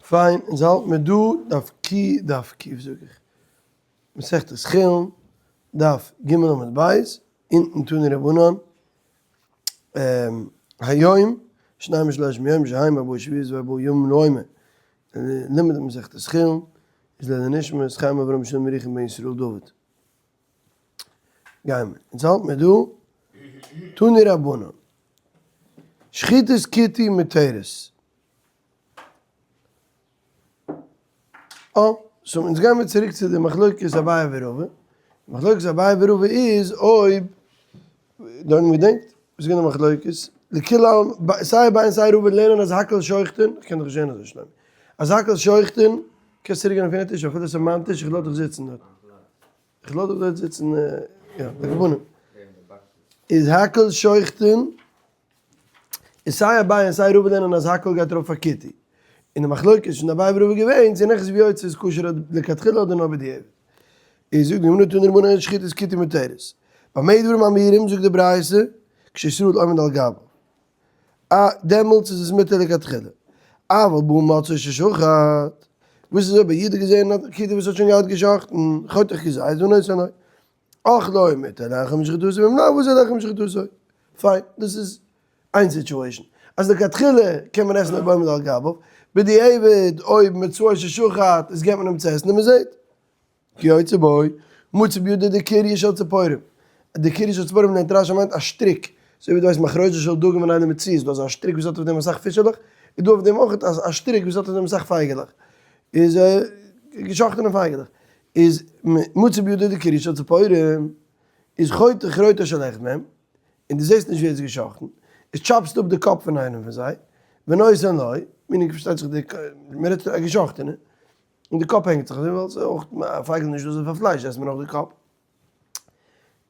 פיין, אונז האלט מיר דא דף ק דף ק זאג איך, מסכת חולין, דף ג עמוד ב', אונטן תנו רבנן, היום, שנים ושלושים יום שהם ארבעה שבועות וארבעה ימים לעומר, לימוד מסכת חולין איז לעילוי נשמת חיים אברהם שלום ירוחם בן ישראל דוד. גיימער, אונז האלט מיר דא, תנו רבנן, שחיטת כותי מותרת. אה, so אונז גיימיר צוריק צו די מחלוקת אביי ורבא. מחלוקת אביי ורבא איז אויב, דער עולם געדענקט? וואס איז געווען די מחלוקת? לכולי עלמא, סיי אביי און סיי רבא לערנען אז הכל שוחטין, איך קען דאך נישט זען אזוי שנעל, אז הכל שוחטין, קענסט צוריק גיין אויף יענע טיש אפילו עס איז מיין טיש, איך לאז דיך זיצן דארט. איך לאז דיך דארט זיצן, יא, די רבנים. איז הכל שוחטין, איז סיי אביי און סיי רבא לערנען אז הכל גייט ארויף פאר כותי. און די מחלוקת פון אביי ורבא געווען צו נכנס ויוצא איז כשר לכתחילה אדער נאר בדיעבד. איז זאגט די גמרא תנו רבנן אין שחיטת כותי מותרת. במה דברים אמורים זאגט די ברייתא כשישראל עומד על גביו. א דעמאלטס איז עס מותר לכתחילה. אבל בא ומצאו ששחט. וואס איז אויב א איד האט געזען א כותי וואס האט שוין געהאט געשחטן, חותך כזית ונותן לו. אכלו מותר לאחר משחיטתו ואם לאו אסור לאחר משחיטתו. פיין, דאס איז איין situation. אז לכתחילה קען מען עסן אויב עומד על גביו, בדיעבד אויב מצאו ששחט איז געבט מען אים צו עסן און מען זעט. כיוצא בו, מצא בידו דקריה של ציפורים. די קריה של ציפורים לערנט רש"י מיינט א שטריק. אזוי ווי דו ווייסט מחרוזת של דגים אינאיינעם מיט צי איז דא אזא שטריק וואס האט אויף דעם אסאך פישעלעך, איז דא אויף דעם אויך א שטריק וואס האט אויף דעם אסאך פייגעלעך. איז געשאכטענע פייגעלעך. איז מצא בידו דקריה של ציפורים, איז חותך ראשו של אחד מהם, און דו זעסט נישט ווי ער איז געשאכטן, איז טשאפסטו אפ די קאפ פון איינעם פון זיי, ונותן לו, meaning פארשטייט זיך די, מען רעדט פון א געשאכטענע, און די קאפ הענגט זיך אזוי ווייל ס'איז אויך א פייגל נישט דא אזוי פאר פלייש עסט מען אויך די קאפ.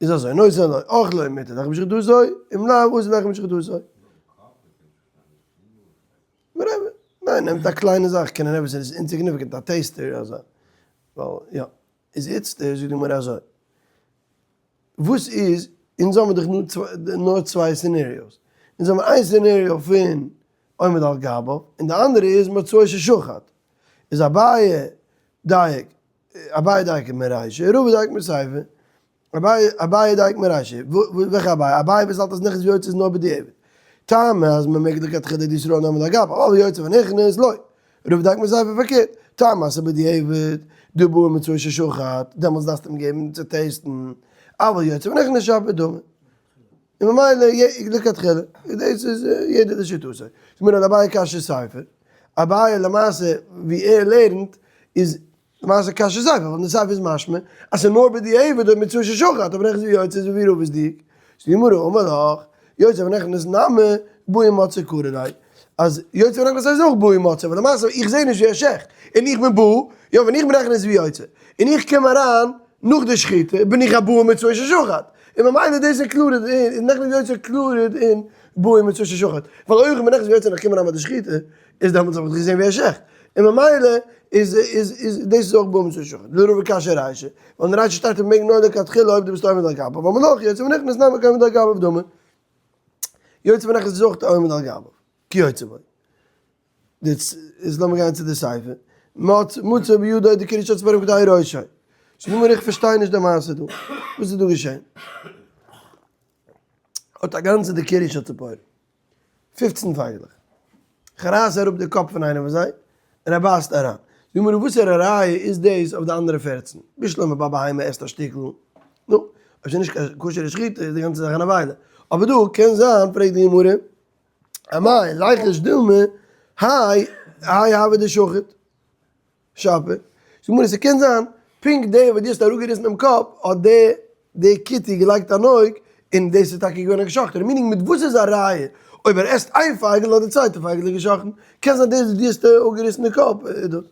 איז אזוי נותן לו, אכלו מותר לאחר שחיטתו, אם לאו אסור לאחר משחיטתו. ניין, נעמט א קליינע זאך, קען ער עפעס איז insignificant, א taster אזא, ווייל יא, איז איצטער זאגט די גמרא אזוי, וואס איז, אונז האבן דאך נאר צוויי scenarios, אונז האבן איין scenario פון עומד על גביו, און די אנדערע איז מצאו ששחט, איז אביי דייק, אביי דייק מרישא, רבא דייק מסיפא, אביי דייק מרישא, וועלכע אביי? אביי וואס האלט אז נכנס ויוצא איז נאר בדיעבד. טעמא אז מען מעג לכתחילה דישראל עומד על גביו, אבל יוצא ונכנס לא. רבא דייק מסיפא פארקערט, טעמא אז ס'איז בדיעבד, דבא ומצאו ששחט, דעמאלטס דארפסטו אים געבן צו taste ן, אבל יוצא ונכנס שפיר דמי. און ממילא לכתחילה, דאס איז יעדער לשיטתו. זאגט מיר אז אביי קשיא סיפא, אביי למעשה ווי ער לערנט איז למעשה קשיא סיפא, ווייל אין די סיפא איז משמע אז ס'איז נאר בדיעבד אויב מצאו ששחט, אבער נכנס ויוצא איז ווי רבא'ס דיוק. זאגט די גמרא אמר לך, יוצא ונכנס נמי בעי ומצאו קרי ליה, אז יוצא ונכנס איז אויך בעי ומצאו, ווייל למעשה איך זע נישט ווי ער שעכט, און איך בין בא, יא ווען איך בין נכנס ויוצא, און איך קום אריין נאך די שחיטה, בין איך א בעי ומצאו ששחט, און ממילא דאס איז included אין, איז נכנס ויוצא included אין בעי ומצאו ששחט, ווייל אויב איך בין נכנס ויוצא און איך קום אריין ביי די שחיטה, איז דעמאלטס האב איך געזען ווי ער שעכט, און ממילא איז איז איז דאס איז אויך בעי ומצאו ששחט, לרבא קשיא רישא, ווייל אין רישא שטייט אז מ'מעג נאר לכתחילה אויב דו ביסט עומד על גביו, אבער נאך יוצא ונכנס נמי כעומד על גביו דמי, יוצא ונכנס איז אויך עומד על גביו, כיוצא בו. דאס איז לאמיר גיין צו די סיפא, מצא בידו דקריה של ציפורים קטע ראשו. זאגט די גמרא איך פארשטיי נישט די מעשה דא, וואס איז דא געשען? האט א גאנצע דקריה של ציפורים. פופצן פייגלעך. כ'רייס אראפ די קאפ פון איינעם פון זיי, און ער בייסט אריין. זאג מיר, וואסערע ראיה איז דאס אויף די אנדערע פערצן? בשלמא ביי בהמה עסט א שטיקל, נו, אויב ס'איז נישט קיין כשר'ע שחיטה איז די גאנצע זאך א נבילה. אבער דא קען זיין, פרעגט די גמרא, אמאי ליחוש דילמא האי האי הוה דשחט. שפיר. זאגט די גמרא, ס'קען זיין פונקט דער וואס דו האסט אראפגעריסן דעם קאפ האט דער דער כותי געלייגט אן אויג און דאס איז טאקע געווען א געשאכטענער, meaning מיט וואס איז א ראיה אויב ער עסט איין פייגל אדער צווייטע פייגל איז געשאכטן, קען זיין דאס וואס דו האסט אפגעריסן די קאפ איז דאס.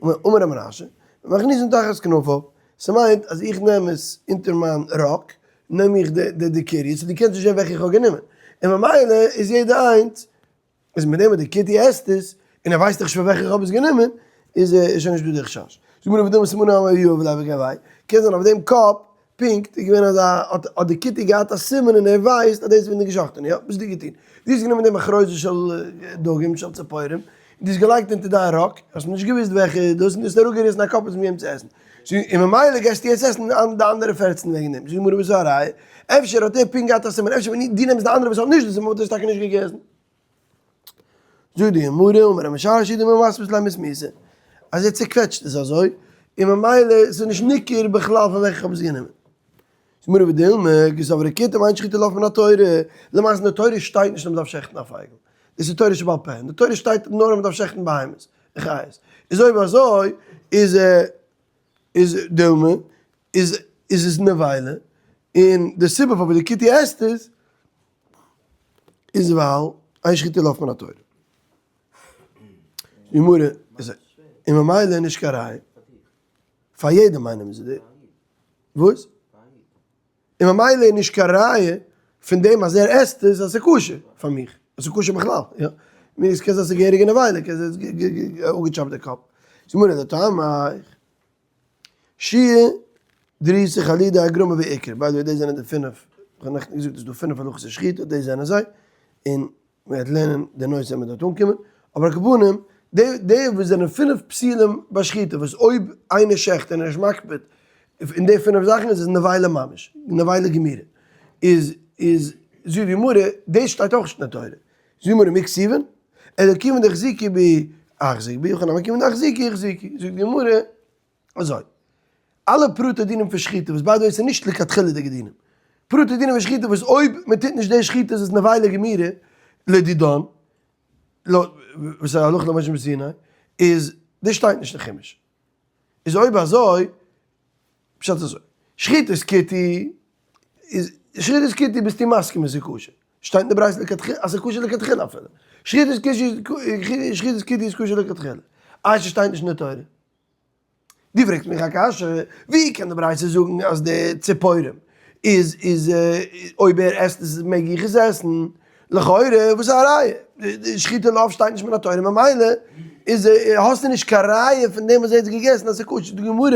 אמר ר' מנשה, מכניסן תחת כנפיו, ס'מיינט אז איך נעם עס אונטער מיין ראק, נעם איך די די קעריער, so דו קענסט נישט זען וועלכע איך האב גענומען, און ממילא איז יעדע איינס איז מיט דעם וואס די כותי עסט עס, און ער ווייסט דאך נישט פון וועלכע איך האב עס גענומען, איז שוין נישט דא די חשש. זאגט מיר אבער דעם סימנא אמר יהב ליה בגוויה, קען זיין אויף דעם קאפ פונקט איז געווען אזא, האט האט די כותי געהאט א סימן און ער ווייסט אז דאס איז פון די געשאכטענע, יא, וואס האסטו געטון? דו האסט גענומען דעם מחרוזת של דגים של ציפורים, דו האסט געלייגט אונטער דיין ראק, האסט נישט געוואוסט וועלכע איז דאס, און דו האסט אראפגעריסן א קאפ עס מיט אים צו עסן. און ממילא גייסטו יעצט עסן די אנדערע 14 וועגן דעם. זאגט די גמרא וואס איז א ראיה? אפשר האט ער פונקט געהאט א סימן, אפשר ווען דו נעמסט די אנדערע וואס האט נישט די סימן וואלט ער עס טאקע נישט געגעסן. זאגט די גמרא, אמר ר' משרשיא דממסמס ליה מסמיסא, אז ער צעקוועטשט עס אזוי, און ממילא איז עס נישט ניכר בכלל פון וועלכע איך האב עס גענומען. זאגט די גמרא ודילמא, קסברי כותים אין שחיטה לעוף מן התורה, למעשה אין די תורה שטייט נישט אז מען דארף שעכטן א פייגל, דאס איז תורה שבעל פה, אין די תורה שטייט נאר אז מען דארף שעכטן בהמות און חיות, איז אויב אזוי איז איז דילמא איז איז עס נבילה, און די סיבה פארוואס די כותי עסט עס איז ווייל אין שחיטה לעוף מן התורה. גמרא איז און ממילא נישט קיין ראיה. פאר יעדעם איינעם איז די וואס? און ממילא איז נישט קיין ראיה פון דעם אז ער עסט עס אז ס'איז כשר פאר מיך, אז ס'איז כשר בכלל, יא. מיר איז קען זיין ס'איז געהעריגע נבילה, קען זיין ס'איז אפגעטשאפט די קאפ. זאג מיר די טעם איך. שי' דריסה חלידה הגרמא ועיקר, by the way דאס זענען די פינף, איך האב נעכטן געזאגט עס איז דא פינף הלכות אין שחיטה, דאס זענען זיי, און מען וועט לערנען די נושא ווען מען וועט דארט אנקומען, אבער על כל פנים, די די וואס זענען פינף פסולים ביי שחיטה, וואס אויב איינער שעכט און ער איז נישט מקפיד אין די פינף זאכן איז עס נבילה ממש, נבילה גמורה, איז איז זאגט די גמרא, דאס שטייט אויך נישט אין די תורה, זאגט די גמרא מי כתיבן, אלא כיוון דאחזיקי בי אחזיק בי, הכא נמי כיוון דאחזיקי אחזיקי, זאגט די גמרא אזוי, אלע פרטי דינים פון שחיטה וואס by the way ס'איז נישט לכתחילה'דיגע דינים, פרטי דינים פון שחיטה וואס אויב מען טוט נישט די שחיטה איז עס נבילה גמורה לדידן, וואס איז הלכה למשה מסיני, איז דאס שטייט נישט אין חומש. איז אויב אזוי, פשט אזוי, שחיטת כותי איז, שחיטת כותי ביסטו מסכים אז ס'איז כשר, שטייט אין די ברייתא לכתחילה אז ס'איז כשר לכתחילה אפילו, שחיטת כותי שחיטת כותי איז כשר לכתחילה, איי ס'שטייט נישט אין די תורה? דו פרעגסט מיך א קשיא, ווי קען די ברייתא זאגן אז די ציפורים איז איז אויב ער עסט עס מעג איך עס עסן? לכאורה וואס איז א ראיה? די שחיטה לעוף שטייט נישט מן התורה ממילא איז האסטו נישט קיין ראיה פון דעם וואס ער האט געגעסן אז ס'איז כשר. די גמרא,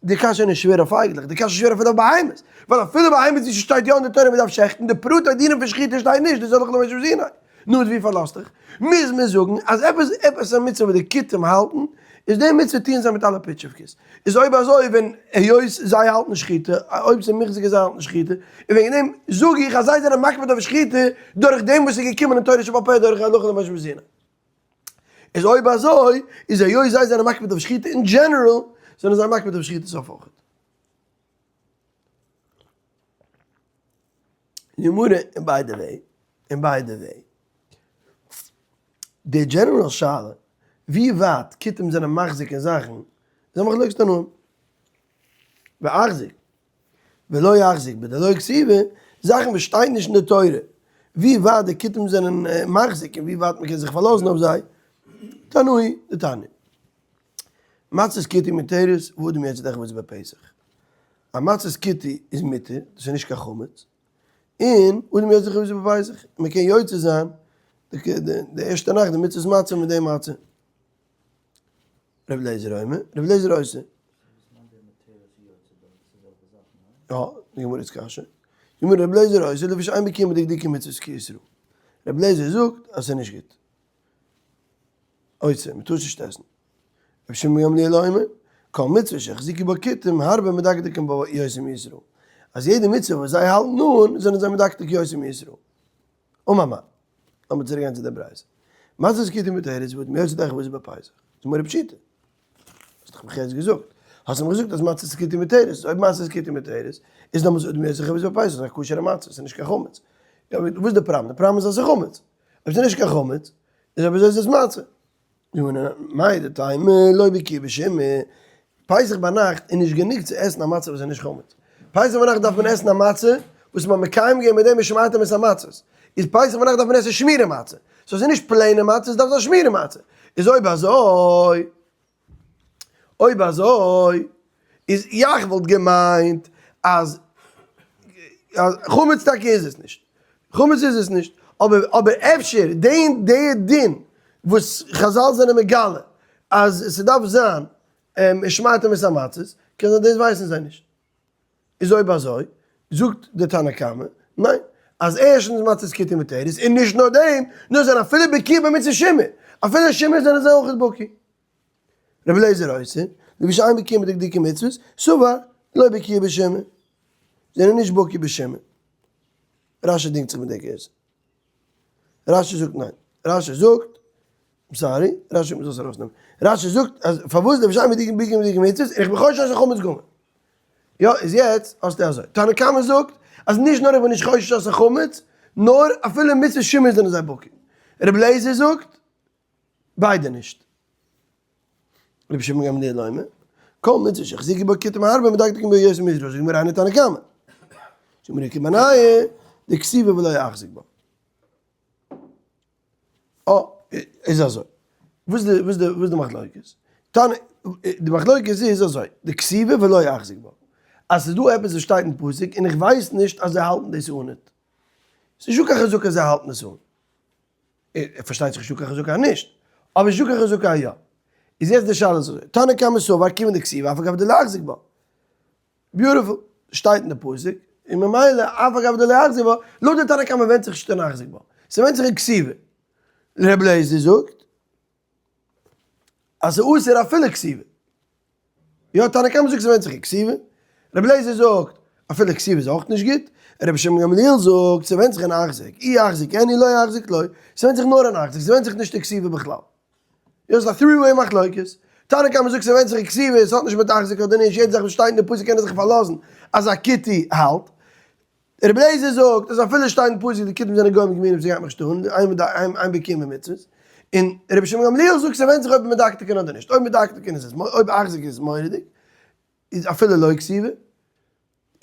די קשיא איז נישט שווער אויף פייגלעך, די קשיא איז שווער אפילו אויף בהמות, ווייל אפילו בהמות ווי ס'שטייט יא אין די תורה מ'דארף שעכטן, די פרטי דינים פון שחיטה שטייט נישט, דאס איז הלכה למשה מסיני. נו איז ווי פארלאזט דיך? מוז מען זאגן אז עפעס עפעס א מצוה וואס די כותים האלטן, איז די מצוה טוען זיי מיט אלע פיטשעווקעס. איז אויב אזוי ווען היות זיי האלטן שחיטה, אויב ס'איז מוחזק אז זיי האלטן שחיטה, און וועגן דעם זאג איך אז זיי זענען מקפיד אויף שחיטה דורך דעם וואס איז געקומען אין תורה שבעל פה דורך הלכה למשה מסיני. איז אויב אזוי איז היות זיי זענען מקפיד אויף שחיטה אין דזשענעראל, זענען זיי מקפיד אויף שחיטה סוף אויך. גמרא, און by the way, און by the way, די דזשענעראל שאלה ווי ווייט כותים זענען מחזיק אין זאכן איז א מחלוקת תנאים. ואחזיק ולא אחזיק בדלא כתיבא, זאכן וואס שטייט נישט אין די תורה, ווי ווייט די כותים זענען מחזיק און ווי ווייט מען קען זיך פארלאזן אויף זיי, תנאי דתניא. מצות כותי מותרת ואדם יוצא ידי חובתו בפסח. א מצות כותי איז מותר, דאס איז נישט קיין חמץ, און אדם יוצא ידי חובתו בפסח, מען קען יוצא זיין די ערשטע נאכט די מצות מצה מיט די מצה. ר' אליעזר אומר, ר' אליעזר אוסר. יא, די גמרא איז קשיא. די גמרא ר' אליעזר אוסר לפי שאין בקיאים בדקדוקי מצוות כישראל. ר' אליעזר זאגט אז ס'איז נישט גוט. אוסר, מ'טאר עס נישט עסן. רבי שמעון גמליאל אומר, כל מצוה שהחזיקו בה כותים הרבה מדקדקין בה יותר מישראל. אז יעדע מצוה וואס זיי האלטן אן, זענען זיי מדקדק יותר מישראל. אמר מר. לאמיר צוריק גיין צו דער ברייתא. מצות כותים מותרת ואדם יוצא ידי חובתו בפסח. זאגט גמרא פשיטא. האסט דאך מיך יעצט געזאגט. האסט מיר געזאגט אז מצות כותים מותרת. אויב מצות כותים מותרת, איז דעמאלטס אדם יוצא ידי חובתו בפסח, איז א כשר'ע מצה, ס'איז נישט קיין חמץ. וואס איז די פראבלעם? די פראבלעם איז אז ס'איז חמץ. אויב ס'איז נישט קיין חמץ, איז אויב אזוי איז עס מצה. מהו דתימא לא בקיאי בשימור, פסח ביינאכט איז נישט גענוג צו עסן א מצה וואס איז נישט חמץ. פסח ביינאכט דארף מען עסן א מצה וואס מ'האט מקיים געווען מיט דעם ושמרתם את המצות. איז פסח ביינאכט דארף מען עסן שמורה מצה. so ס'איז נישט plain ע מצה, עס דארף זיין שמורה מצה. איז אויב אזוי, אויב אזוי, איז יאך וואלט געמיינט אז חמץ טאקע איז עס נישט, חמץ איז עס נישט, אבער אבער אפשר די די דין וואס חזל זענען מגלה אז ס'דארף זיין ושמרתם את המצות, קען זיין דאס ווייסן זיי נישט. איז אויב אזוי, זאגט דער תנא קמא, ניין, אז ערשטנס מצות כותים מותרת, און נישט נאר דעם, נאר זיי זענען אפילו בקי במצות שימור. אפילו שימור זענען זיי אויך בקי. רבי אליעזר אוסר, לפי שאין בקיאים בדקדוקי מצוות, סבר לא בקיאי בשימור. זענען נישט בקי בשימור. רשי דינגט זיך מיט די גירסא. רשי זאגט ניין. רשי זאגט, sorry, רשי מוז דאס ארויסנעמען. רשי זאגט אז פארוואס לפי שאין בקיאים בדקדוקי מצוות, און איך בין חושש אז חמץ גמור. יא, איז יעצט האסטו אזוי. תנא קמא זאגט אז נישט נאר איך בין נישט חושש אז ס'איז חמץ, נאר אפילו מצוות שימור זענען זיי בקי. רבי אליעזר זאגט ביידע נישט. רבי שמעון גמליאל אומר, כל מצוה שהחזיקו בה כותים הרבה מדקדקין בה יותר מישראל, זאגט גמרא היינו תנא קמא. זאגט גמרא איכא בינייהו דכתיבה ולא אחזיק בה. אה, איז אזוי. וואס די וואס די וואס די מחלוקת? תנא, די מחלוקת איז אזוי, דכתיבה ולא אחזיק בה. אז ס'איז דא עפעס וואס שטייט אין פסוק און איך ווייס נישט אז זיי האלטן דאס אן. ס'איז נישטא קיין חזקה אז זיי האלטן עס אן. פארשטייט זיך נישטא קיין חזקה אז נישט, אבער נישטא קיין חזקה אז יא. איז יעצט די שאלה אזוי, תנא קמא סבר כיוון דכתיבה אף על גב דלא אחזיק בה. beautiful, שטייט אין די פסוק, און ממילא אף על גב דלא אחזיק בה, לויט די תנא קמא ווענדט זיך נישט אין אחזיק בה, ס'ווענדט זיך אין כתיבה. ר' אליעזר זאגט אז ס'איז אסור אפילו כתיבה. יא, תנא קמא זאגט ס'ווענדט זיך אין כתיבה, רבי אליעזר זאגט אפילו כתיבה איז אויך נישט גוט, רבי שמעון גמליאל זאגט ס'ווענדט זיך אין אחזיק, אי אחזיק אין אי לא אחזיק לא, ס'ווענדט זיך נאר אין אחזיק, ס'ווענדט זיך נישט אין כתיבה בכלל. יא, ס'איז א three way מחלוקת, תנא קמא זאגט ס'ווענדט זיך אין כתיבה, ס'האט נישט מיט אחזיק אדער נישט, יעדע זאך וואס שטייט אין די פסוק קען ער זיך פארלאזן אז א כותי האלט, רבי אליעזר זאגט אז אפילו שטייט אין פסוק די כותים זענען גוים גמורים ס'גייט מיך נישט אן, אין בקיאים במצוות, און רבי שמעון גמליאל זאגט ס'ווענדט זיך אויב מדקדקין אדער נישט, אויב מדקדקין איז עס, אויב אחזיק איז מורא'דיג, איז אפילו לא כתיבה,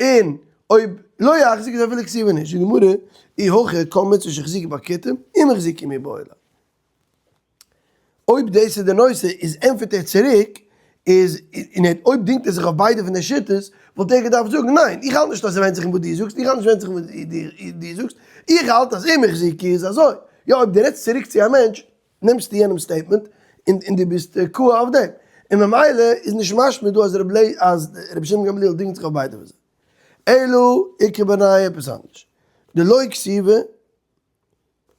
און אויב לא אחזיק איז אפילו כתיבה נישט, זאגט די גמרא, אי הכי כל מצוה שהחזיקו בה כותים, אם החזיקו מיבעי ליה. אויב דאס איז די נושא איז ענטפערט ער צוריק איז און ער אויב דינגט ער זיך אויף ביידע פון די שיטות וואלט ער געדארפט זאגן ניין איך האלט נישט אז ס'ווענדט זיך אין וואס דו זאגסט איך האלט נישט ווענדט זיך אין וואס דו זאגסט איך האלט אז אם החזיקו איז אזוי יא אויב דו רעדסט צוריק צו א מענטש נעמסטו יענעמ'ס statement און און דו ביסט קוה אויף דעם און ממילא איז נישט משמע דא אז אז רבי שמעון גמליאל דינגט זיך אויף ביידע פון זיי אלא איכא בינייהו עפעס אנדערש דלא כתיבה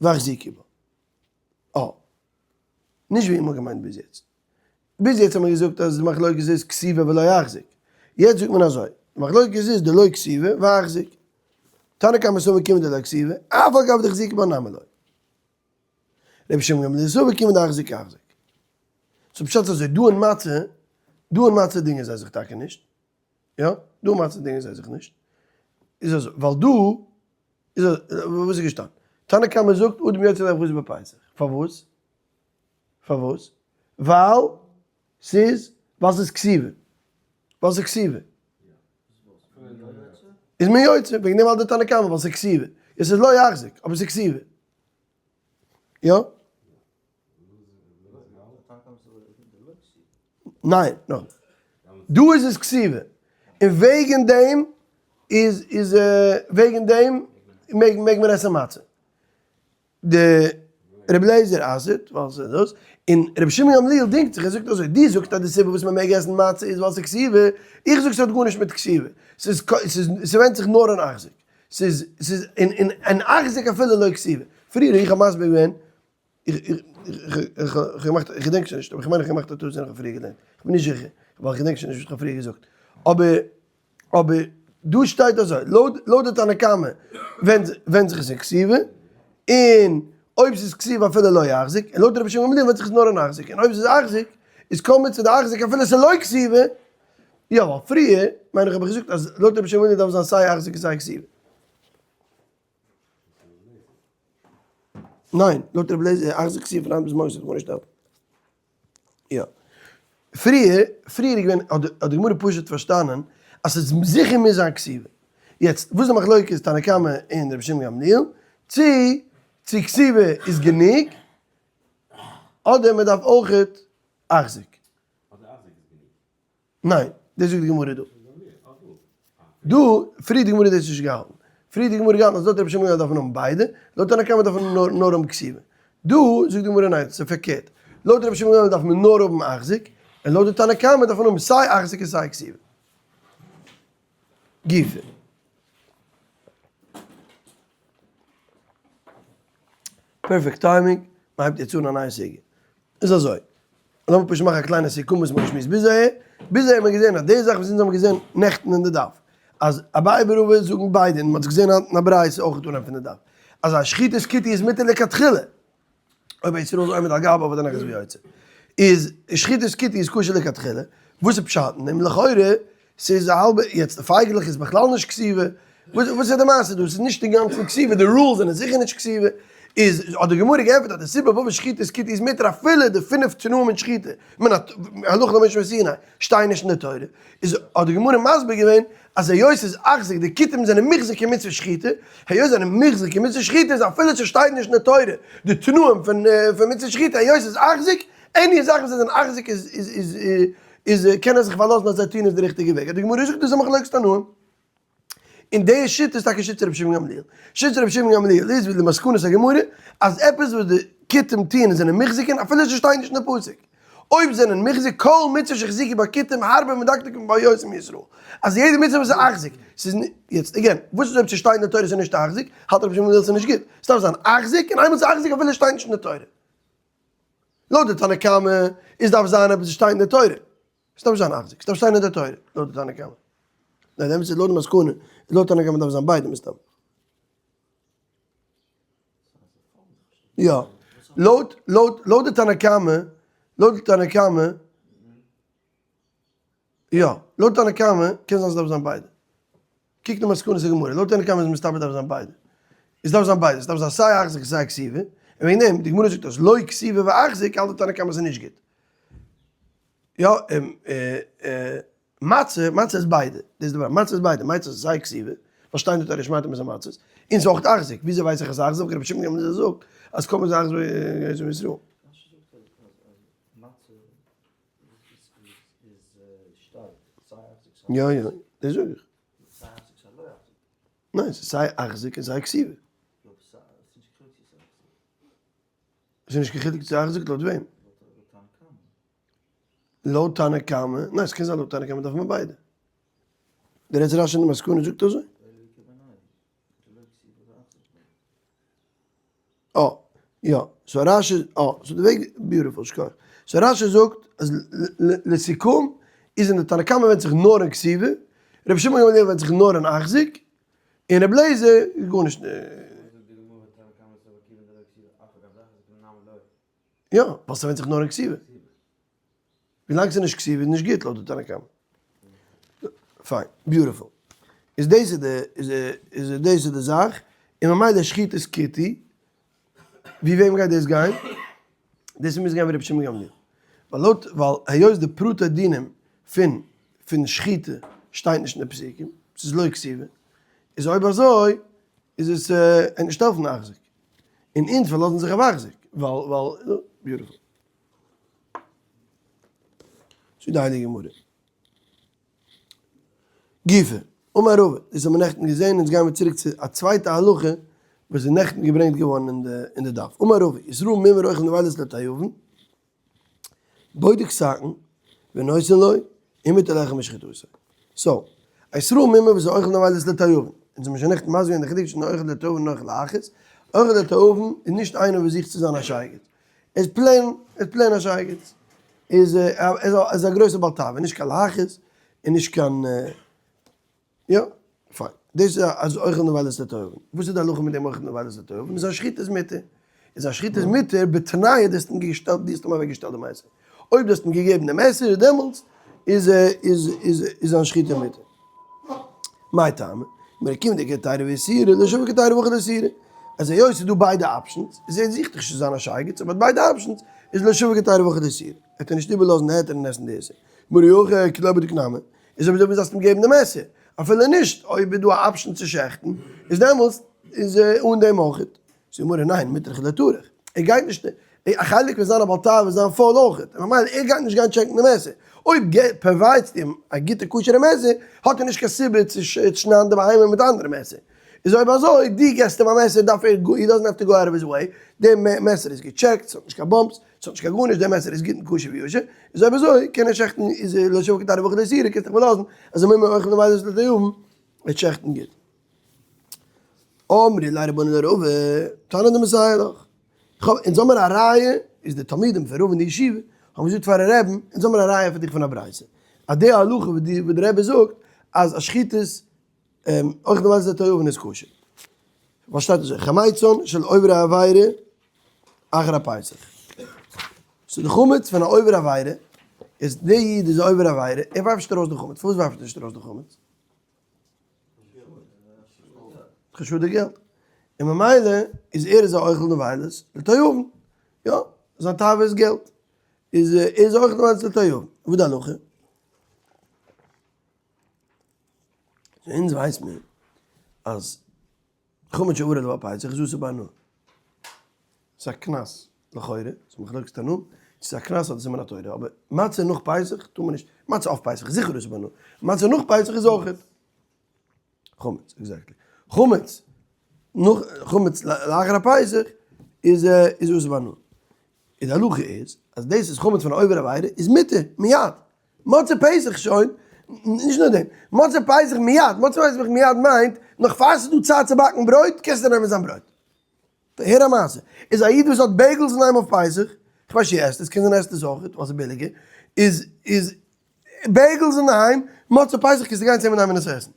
ואחזיקו בה. אה. נישט ווי מ'האט געמיינט ביז יעצט. ביז יעצט האט מען געזאגט אז די מחלוקת איז כתיבה ולא אחזיק. יעצט זאגט מען אזוי, די מחלוקת איז דלא כתיבה ואחזיק. תנא קמא סבר כיוון דלא כתיבה, אף על גב דחזיקי בה נמי לא. רבי שמעון גמליאל סבר כיוון דאחזיק אחזיק. so פשט איז אזוי, דא אין מצה, דא אין מצה דינגען זיי זיך טאקע נישט. יא, דא אין מצה דינגען זיי זיך נישט. איז אזוי, ווייל דא איז וואס איז געשטאנען? תנא קמא זאגט אדם יוצא ידי חובתו בפסח. פארוואס? פארוואס? ווייל ס'איז ווייל ס'איז כתיבה. ווייל ס'איז כתיבה. איז מען יוצא, וועגן דעם האלט דער תנא קמא ווייל ס'איז כתיבה. עס איז לא יחזיק, אבער ס'איז כתיבה. יא? ניין, נאך. דא איז עס כתיבה. און וועגן דעם איז איז וועגן דעם מעג מעג מען עסן מצה. די רבי אליעזר אסר'ט ווייל ס'איז דאס, און רבי שמעון גמליאל דינגט זיך, ער זאגט אזוי, דו זאגסט אז די סיבה וואס מען מעג עסן מצה איז ווייל ס'איז כתיבה, איך זאג ס'האט גארנישט מיט כתיבה, ס'איז ס'איז ס'ווענדט זיך נאר אין אחזיק, ס'איז ס'איז אין אין אחזיק אפילו לא כתיבה. פריער איך האב מסביר געווען איך האב געמאכט, איך געדענק שוין נישט, אבער איך מיין איך האב געמאכט א טעות ווען איך האב פריער געלערנט, איך בין נישט זיכער, ווייל איך געדענק שוין נישט וואס איך האב פריער געזאגט, אבער אבער דא שטייט אזוי, לויט לויט די תנא קמא ווענדט זיך עס אין כתיבה, און אויב ס'איז כתיבה אפילו לא אחזיק, און לויט רבי שמעון גמליאל ווענדט זיך עס נאר אין אחזיק, און אויב ס'איז אחזיק איז כל מצוה דאחזיק אפילו ס'איז לא כתיבה, יא ווייל פריער מיין איך האב איך געזאגט אז לויט רבי שמעון גמליאל דארף זיין סיי אחזיק און סיי כתיבה. ניין, לויט רבי אליעזר אחזיק כתיבה פון היינט ביז מארגן ס'וועט גארנישט העלפן. יא. פריער, פריער איז געווען, האט די גמרא פשוט פארשטאנען אז ס'איז זיכער מוז זיין כתיבה. יעצט, וואס איז די מחלוקת תנא קמא און רבי שמעון גמליאל? צו צו כתיבה איז גענוג, אדער מ'דארף אויכעט אחזיק. אדער אחזיק איז גענוג. ניין, דאס זאגט די גמרא דא. דא, פריער די גמרא האט דאס נישט געהאלטן. פריער די גמרא געהאלטן אז לויט רבי שמעון גמליאל דארף מען האבן ביידע, לויט תנא קמא דארף מען נאר נאר האבן כתיבה. דא זאגט די גמרא ניין, ס'איז פארקערט. לויט רבי שמעון גמליאל דארף מען נאר האבן אחזיק, און לויט די תנא קמא דארף מען האבן סיי אחזיק און סיי כתיבה. גופא. Perfect timing, מ'הייבט יעצט אן א נייע סוגיא. איז אזוי, לאמיר פשוט מאכן א קליינע סיכום וואס מ'האט געשמועסט ביז אהער, ביז אהער האט מען געזען אז די זאך וואס אונז האבן געזען נעכטן אין די דף, אז אביי ורבא זאגן ביידע, און מ'האט עס געזען היינט אין א ברייתא אויך אנהייב פון די דף, אז א שחיטת כותי איז מותר לכתחילה, אויב א ישראל איז עומד על גביו אדער נכנס ויוצא, איז שחיטת כותי איז כשר לכתחילה, וואס איז פשט אין דעם? לכאורה ס'איז א האלבע, יעצט די פייגעלעך איז בכלל נישט כתיבה, וואס וואס איז די מעשה דא? ס'איז נישט אינגאנצן כתיבה, די rules זענען זיכער נישט כתיבה, איז האט די גמרא געענטפערט אז די סיבה פארוואס שחיטת כותי איז מותר אפילו די פינף תנאים אין שחיטה, מן הלכה למשה מסיני, שטייען נישט אין די תורה, איז האט די גמרא מסביר געווען אז היות ס'איז אחזק די כותים זענען מוחזק אין מצוות שחיטה, היות זענען מוחזק אין מצוות שחיטה איז אפילו ס'שטייט נישט אין די תורה די תנאים פון פון מצוות שחיטה היות ס'איז אחזק, any זאך וואס זיי זענען אחזק איז איז איז איז קען ער זיך פארלאזן אז זיי טוען עס די ריכטיגע וועג, האט די גמרא געזאגט דאס איז א מחלוקת תנאים. און די שיטה איז טאקע שיטת רבי שמעון גמליאל. שיטת רבי שמעון גמליאל איז ווי די מסקנת הגמרא אז עפעס וואס די כותים טוען און זענען מוחזק אין אפילו ס'שטייט נישט אין די פסוק. אויב זענען מוחזק כל מצוה שהחזיקו בה כותים הרבה מדקדקין בה יותר מישראל. אז יעדע מצוה וואס איז אחזק, ס'איז יעצט again, וואס איז אויב ס'שטייט אין די תורה ס'איז נישט אחזק, האלט רבי שמעון גמליאל ס'איז נישט גוט. ס'דארף זיין אחזק און איינמאל ס'איז אחזק אפילו ס'שטייט נישט אין די תורה. לויט די תנא קמא איז דארף זיין עפעס וואס שטייט אין די תורה. עס דארף נישט זיין אחזק, עס דארף שטיין אין די תורה, לויט די תנא קמא. ניין, די אמת איז לויט די מסקנא, לויט תנא קמא דארף זיין ביידע מסתם. יא, לויט לויט לויט די תנא קמא, לויט די תנא קמא, יא, לויט תנא קמא קען זיין ס'דארף זיין ביידע. קוק די מסקנות הגמרא, לויט תנא קמא איז מסתבר דארף זיין ביידע. עס דארף זיין ביידע, עס דארף זיין סיי אחזק סיי כתיבה, און וועגן דעם, די גמרא זאגט אז לא כתיבה ואחזק האלט די תנא קמא ס'איז נישט גוט. יא, מצה, מצה איז ביידע, דאס איז די ווארט, מצה איז ביידע, מצה איז סיי כתיבה, ווייל שטיין די תורה שמעתם איז א מצות, און ס'איז אויך אחזק, וויאזוי ווייס איך אז ס'איז אחזק, ווייל רבי שמעון גמליאל זאגט אז כל מצות אחזק יוצא מישראל. רשי זאגט אז מצה יא יא, דאס זאג איך. ניין, ס'איז סיי אחזק און סיי כתיבה. ס'איז נישט קיין חילוק צו אחזק לויט וועם. לויט תנא קמא, ניין ס'קען זיין לויט תנא קמא דארף מען ביידע. דער רעדט רשי אין די מסקנא זאגט אזוי. אה, יא, so רשי, אה, so די וועג, beautiful, שכוח. so רשי זאגט אז לסיכום איז אין די תנא קמא ווענדט זיך נאר אין כתיבה, רבי שמעון גמליאל ווענדט זיך נאר אין אחזק, און רבי אליעזר איז גארנישט. יא, ווייל ס'ווענדט זיך נאר אין כתיבה. ווילאנג ס'איז נישט כתיבה איז נישט גוט לויט די תנא קמא. פיין, beautiful. איז דאס איז די איז איז דאס איז די זאך, און ממילא שחיטת כותי, ווי וועם גייט דאס גיין? דאס מוז גיין ווי רבי שמעון גמליאל. ווייל לויט ווייל היות די פרטי דינים פון פון שחיטה שטייט נישט אין די פסוקים, ס'איז לא כתיבה, איז אויב אזוי איז עס עט נישט העלפן אחזק. און אונז פארלאזן זיך אויף אחזק, ווייל ווייל beautiful. זאגט די הייליגע גמרא. גופא, אמר רבא, דאס האבן מיר נעכטן געזען, אונז גייען מיר צוריק צו א צווייטע הלכה וואס איז נעכטן געברענגט געווארן אין די אין די דף. אמר רבא, ישראל מומר אוכל נבילות לתיאבון, בודק סכין, ונותן לו, ומותר לאכול משחיטתו. so, א ישראל מומר וואס איז אוכל נבילות לתיאבון, אונז האבן שוין נעכטן מסביר געווען די חילוק צווישן אוכל לתיאבון און אוכל להכעיס, אוכל לתיאבון איז נישט איינער וואס זוכט צו זיין א שייגעץ, איז plain איז plain א שייגעץ, איז איז א גרויסע בעל תאווה, נישט קיין להכעיס און נישט קיין יא פיין, דאס איז אז אוכל נבילות לתיאבון, וואס איז די הלכה מיט דעם אוכל נבילות לתיאבון, איז א שחיטה איז מותר, איז א שחיטה איז מותר בתנאי דו האסט אים געשטעלט דו האסט אים אוועק געשטעלט די מעסער, אויב דו האסט אים געגעבן די מעסער דעמאלטס איז איז איז איז זיין שחיטה מותר. מאי טעמא? מיר קומט די היתרא ואיסורא לא שביק היתרא והכי לאיסורא. אז היות ס'איז דא ביידע options, איז ער זוכט נישט צו זיין א שייגעץ, אבער ביידע options איז לא שביק היתרא והכי לאיסורא. ער וועט נישט איבערלאזן די היתר און עסן די איסור. מרי הכא כי לא בדק נמי, איז אויב אזוי וואס דארפסטו אים געבן די מעסער? אפילו נישט, אויב איז דא א option צו שעכטן, איז דעמאלטס איז אן דעם אויכעט. זאגט די גמרא ניין, מיטרח לטרח. ער גייט נישט, א חלק פון זיין א בעל תאווה איז זיין פויל אויכעט, און ממילא ער גייט נישט גיין טשעקן די מעסער. אויב provide סטו אים א גוטע כשר'ע מעסער, האט ער נישט קיין סיבה צו שניידן די בהמה מיט אנדערע מעסער. איז אויב אזוי, דו געסט אים א מעסער דארף ער, he doesn't have to go out of his way, די מעסער איז געטשעקט, ס'האט נישט קיין bumps, ס'האט נישט קיין גארנישט, די מעסער איז גוט און כשר ויושר, איז אויב אזוי קען ער שעכטן, איז לא שביק היתרא והכי לאיסורא, קענסט דיך פארלאזן אז א מומר אוכל נבילות לתיאבון וועט שעכטן גוט. אמרי ליה רבנן לרבא, תנא דמסייע לך. איך האב, אונז האמיר א ראיה. איז די תלמידים פון רב אין די ישיבה האבן געזאגט פארן רעבן, אונז האבן א ראיה פאר דיך פון א ברייתא, אז די הלכה וואס די וואס די רבי זאגט אז א שחיטת אויך די מצה לתיאבון איז כשר. וואס שטייט אזוי חמצן של עוברי עבירה אחר הפסח. ס'איז די חמץ פון א עובר עבירה, איז די איד איז א עובר עבירה, ער ווארפט נישט ארויס די חמץ, פארוואס ווארפט ער נישט ארויס די חמץ? חשוב די געלט. און ממילא איז ער איז א אוכל נבילות לתיאבון. יא, זיין תאווה איז געלט. איז ער איז אוכל נבילות לתיאבון. וואס די הלכה? אונז ווייסט מיר אז חמץ שעבר על פסח איז אסור בהנאה. ס'איז א קנס לכאורה, ס'איז מחלוקת תנאים, צו ס'איז א קנס אדער ס'איז מן התורה, אבער מצה נאך פסח טאר מען נישט, מצה אויף פסח איז זיכער אסור בהנאה, מצה נאך פסח איז אויך חמץ, exactly. חמץ נאך חמץ לאחר הפסח איז איז אסור בהנאה. און די הלכה איז אז דאס איז חמץ פון א עובר עבירה איז מותר מיד. מוצאי פסח שוין, נישט נאר דעם, מוצאי פסח מיד, מוצאי פסח מיד מיינט נאך פאר ס'איז דא צייט צו באקן ברויט קענסטו נעמען זיין ברויט. הער א מעשה, איז א איד וואס האט bagels אינדערהיים אויף פסח, כ'ווייס נישט צו ער עסט עס, קען זיין ער עסט עס אויכעט ווייל ס'איז ביליגער, איז איז bagels אינדערהיים, מוצאי פסח קענסטו גיין צו אים אינדערהיים און עס עסן.